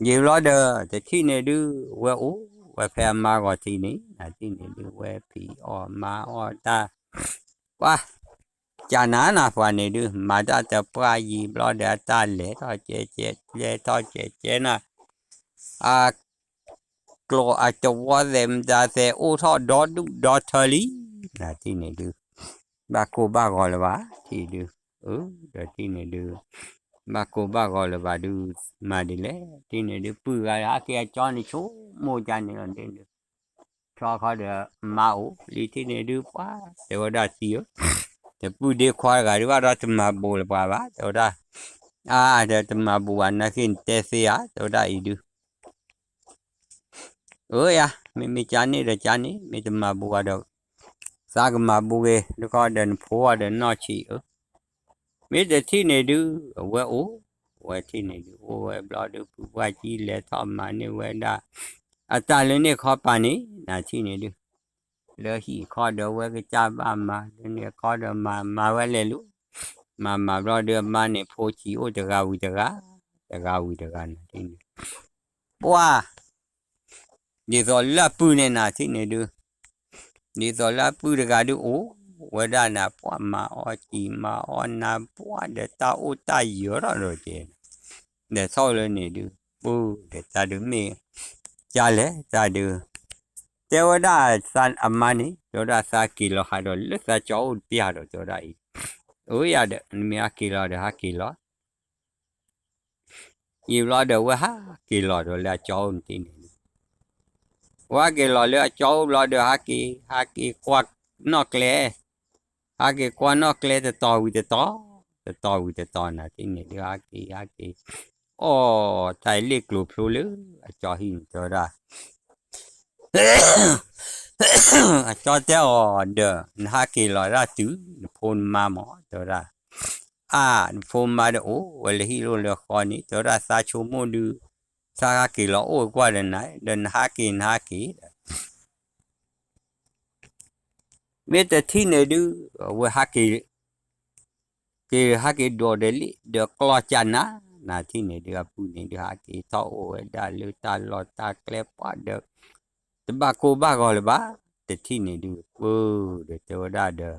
ယံာ်ဘျီဒီး တထံၣ်န့ၣ်ဒုး ဝဲအိၣ်ဝဲဖဲအမါဂီၤထံးန့ၣ် နထံၣ်န့ၣ်ဒုး ဝဲဖံးအီၣ်မၤအီၣ်တၢ် ပှၤ ကနၤနၤပှၤန့ၣ်ဒုး မၤတၢ်တပှၢ်ယံာ်ဘျီဒီး အတၢ်လဲၤထီၣ်ကဲကဲ လဲၤထီၣ်ကဲကဲနၤ အ ကျိၤအတဝီသဲးမတၤသဲး အိၣ်ထီၣ်ဒီဒူၣ်ဒီထၢလံ, နထံၣ်န့ၣ်ဒုး ဘၣ်ကိၢ်ဘၣ်ဂီၤလၢၤဘၣ် ထံၣ်ဒုး, အၢ ဒီးထံၣ်န့ၣ်ဒုး ဘၣ်ကိၢ်ဘၣ်ဂီၤလၢၤဘၣ်ဒုး မၤဒ်လဲၣ် ထံၣ်န့ၣ်ဒုး ပုၢ်ဂၤဟးက့ၤအကၠီန့ၣ် ဆိကမိၣ်ကန့ၣ်လီၤဒုး ဆီခီဒီးမါအိၣ်လံ ထံၣ်န့ၣ်ဒုး ပှၤ တဲဝဲဒၣ်တံၤဧၢ, တပုၢ်ဒ့ခွါတဂၤဒုး ဘၣ်ဒီးတမၤဘူးလၢၤပှၤဘၣ် တဲဝဲဒၣ်, အါ ဒီးတမၤဘူးဘၣ် နက့ၤနတဲသ့ဧါ တဲဝဲဒၣ်အံၤဒုး အၢယၤ မ့မ့ၢ်ကန့ၣ်ဒီးကန့ၣ် မ့ၢ်တမၤဘူးဘၣ်ဒီး သးကမၤဘူးက့ၤ တခီဒီးနဖိအီၤဒီးနီၢ်ဆံးဧၢ, မ့ၢ်တထံၣ်န့ၣ်ဒုး အဝဲအိၣ် ဝဲထံၣ်န့ၣ်ဒုး အိၣ်ဝဲဘျီဒုး ဖုပှၢ်ကံလဲၤထီၣ်မၤန့ၢ်ဝဲဒၣ် အတၢ်လၢန့ၣ်ခီပၤန့ၣ် နၤထံၣ်န့ၣ်ဒုး လၢဟံၣ်ခီဒီးဝဲကစၢ်ဘၣ်မၤ လၢန့ၣ်ခီဒီးမၤ မၤဝဲလဲၤလူၤ, မၤမၤဘျီဒုး အမါန့ၣ်ဖိဆံးအိၣ်တဂၤဝံၤတဂၤ, တဂၤဝံၤတဂၤနၤထံၣ်န့ၣ် ပှၢ် ဒ်သိးလၢအပုၢ်န့ၣ်နၤထံၣ်န့ၣ်ဒုး, ဒ်သိးလၢအပုၢ်တဂၤဒုးအိၣ်ဝဲဒၣ်နၤ ပှၢ်မၤအီၣ်စံာ်မၤအီၣ်နၤ ပှၢ်ဒီးတၢ်အိၣ်တၢ်ယၢၤထီၣ်ဒီးကဲ, ဒီးထီၣ်လၢန့ၣ်ဒုး ပှၢ်ဒီးတၢ်ဒုးမ့ၢ် ကလဲၣ်တၢ်ဒုး တဲဝဲဒၣ်အမါန့ၣ် တဲဝဲဒၣ်သးက့ၤလီၤဟးဒီးလၢသးကၠီအိၣ်တပျၢ်ဒီးတဲဝဲဒၣ်အံၤ, အၢယၤဒီး နမ့ၢ်ဟးက့ၤလီၤဒီးဟးက့ၤလီၤ ယံာ်ဘျီဒီးဝဲဟးက့ၤလီၤဒီးလၢအကၠီအိၣ်နထံၣ်န့ၣ်ဒုး, ဝဲဟးက့ၤလီၤလၢအကၠီအိၣ်ဘျီဒီး ဟးက့ၤ ဟးက့ၤကွၢ်နီၣ်ကျဲ, ဟးက့ၤကွၢ်နီၣ်ကျဲတတီၤဝံၤတတီၤ, တတီၤဝံၤတတီၤနၤထံၣ်န့ၣ်ဒုး ဟးက့ၤ ဟးက့ၤ, အီၣ် တၢ်အလ့ၣ်ကျိၤဖျိလၢအကၠီဟံၣ်န့ၣ်တဲဝဲဒၣ် အကၠီတဲအီၤဒီး နဟးက့ၤလီၤဒၣ်တုၤ နဖိနမါမး တဲဝဲဒၣ်, အါ နဖိမါဒီးအိၣ်ဝဲလၢဟံၣ်လိၣ်လၢဃီန့ၣ် တဲဝဲဒၣ်သးဆိကမိၣ်ဒုး သးဟးက့ၤလီၤအိၣ်ကွၢ်ဒီးနၤ ဒီးနဟးက့ၤ နဟးက့ၤဒီး မ့ၢ်တထံၣ်န့ၣ်ဒုး အဝဲဟးက့ၤ က့ၤဟးက့ၤဒိးဒီးလံ ဒီးကျီၢ်ကၢ်နၤ နၤထံၣ်န့ၣ်ဒုး အပုၢ်န့ၣ်ဒုး ဟးက့ၤထီၣ်အိၣ်ဝဲဒၣ်လၢတၢ်လီၢ်တၢ်ကျဲပှၢ်ဒီး တဘၣ်ကိၢ်ဘၣ်ဂီၤလၢၤဘၣ် တထံၣ်န့ၣ်ဒုး ပၢ်ဒီးတဲဝဲဒၣ်ဒီး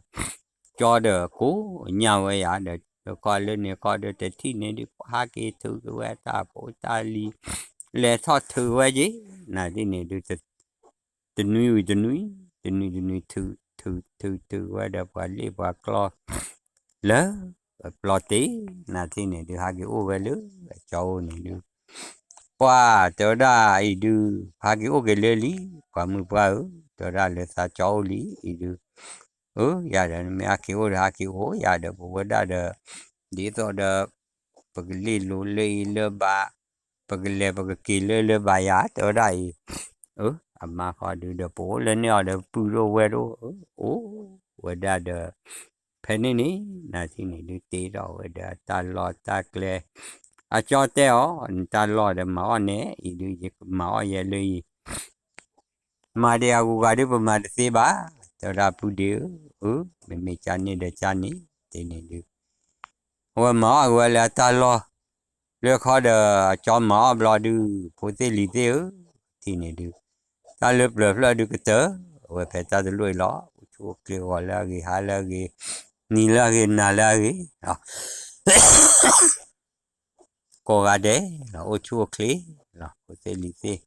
ကၠီဒီးကိးညၣ်ဝဲယၤဒီး ခီလၢန့ၣ်ခီဒီး တထံၣ်န့ၣ်ဒုး ဟးက့ၤထုးက့ၤဝဲတၢ်ဖိတၢ်လံၤ လဲၤထီၣ်ထုးဝဲက့ၤ နၤထံၣ်န့ၣ်ဒုး တနွံဝံၤတနွံ, တနွံတနွံထုး ထုးထုးထုးဝဲဒီးပှၤလ့ၣ်ပှၤကျီၢ် လၢပျီတ့ၢ် နၤထံၣ်န့ၣ်ဒုး ဟးက့ၤအိၣ်ဝဲလၢအကၠီအိၣ်န့ၣ်ဒုး ပှၢ်တဲဝဲဒၣ်အံၤဒုး ဟးက့ၤအိၣ်က့ၤလၢလံ ပှၤမုၣ်ပှၢ်ဧၢ, တဲဝဲဒၣ်လၢသးကၠီအိၣ်လံအံၤဒုး, အၢ ယၤဒီးနမ့ၢ်ဟးက့ၤအိၣ်ဒီးဟးက့ၤအိၣ် ယၤဒီးပဝဲဒၣ်ဒီး ဒ်သိးဒီး ပကလ့ၢ်လိၤလၢအံၤလၢဘၣ် ပကလဲၤပကက့ၤလၢလၢဘၣ်ယၤ တဲဝဲဒၣ်အံၤ, အၢ အမါဃီဒုးဒီး ပအိၣ်လၢန့ၣ်အီၤဒီး ပုၢ်ဒိၣ်ဝဲၢ်ဒိၣ် အိၣ်ဝဲဒၣ်ဒီး ဖဲန့ၣ်န့ၣ် နၤထံၣ်န့ၣ်ဒုး တ့ထီၣ်ဝဲဒီးအတၢ်လီၢ်တၢ်ကျဲ အကၠီတဲအီၤ နတၢ်လီၢ်ဒီးမၤအီၣ်န့ၣ် အံၤဒုး ယကမၤအီၣ်ယဲလၢအံၤ မၤဒံးအဂုၤအဂၤဒုး ပမၤတသ့ဘၣ်, တဲဝဲဒၣ်ပုၢ်ဒ့ဧၢ, အၢ မ့မ့ၢ်ကန့ၣ်ဒီးကန့ၣ် တ့န့ၣ်ဒုး အဝဲမၤအီၣ်က့ၤဝဲလၢအတၢ်လီၢ် လၢခီဒီး အကၠီမၤအီၣ်ဘျီဒုး ဖိသ့ၣ်လံၤသ့ၣ်ဧၢ, ထံၣ်န့ၣ်ဒုး တၢ်လၢပျၢၤဖျၢၣ်ဒုးကတၢၢ် အဝဲဖဲတၢ်တလိၣ်အံၤလီၤ, အိၣ်ဆူၣ်အိၣ်ချ့ဂီၤလၢအဂ့ၤ ဟါလၢအဂ့ၤ နံၤလၢအဂ့ၤ နၤလၢအဂ့ၤ ကိးဂၤဒဲးလီၤ အိၣ်ဆူၣ်အိၣ်ချ့လီၤ ဖိသ့ၣ်လံၤသ့ၣ်,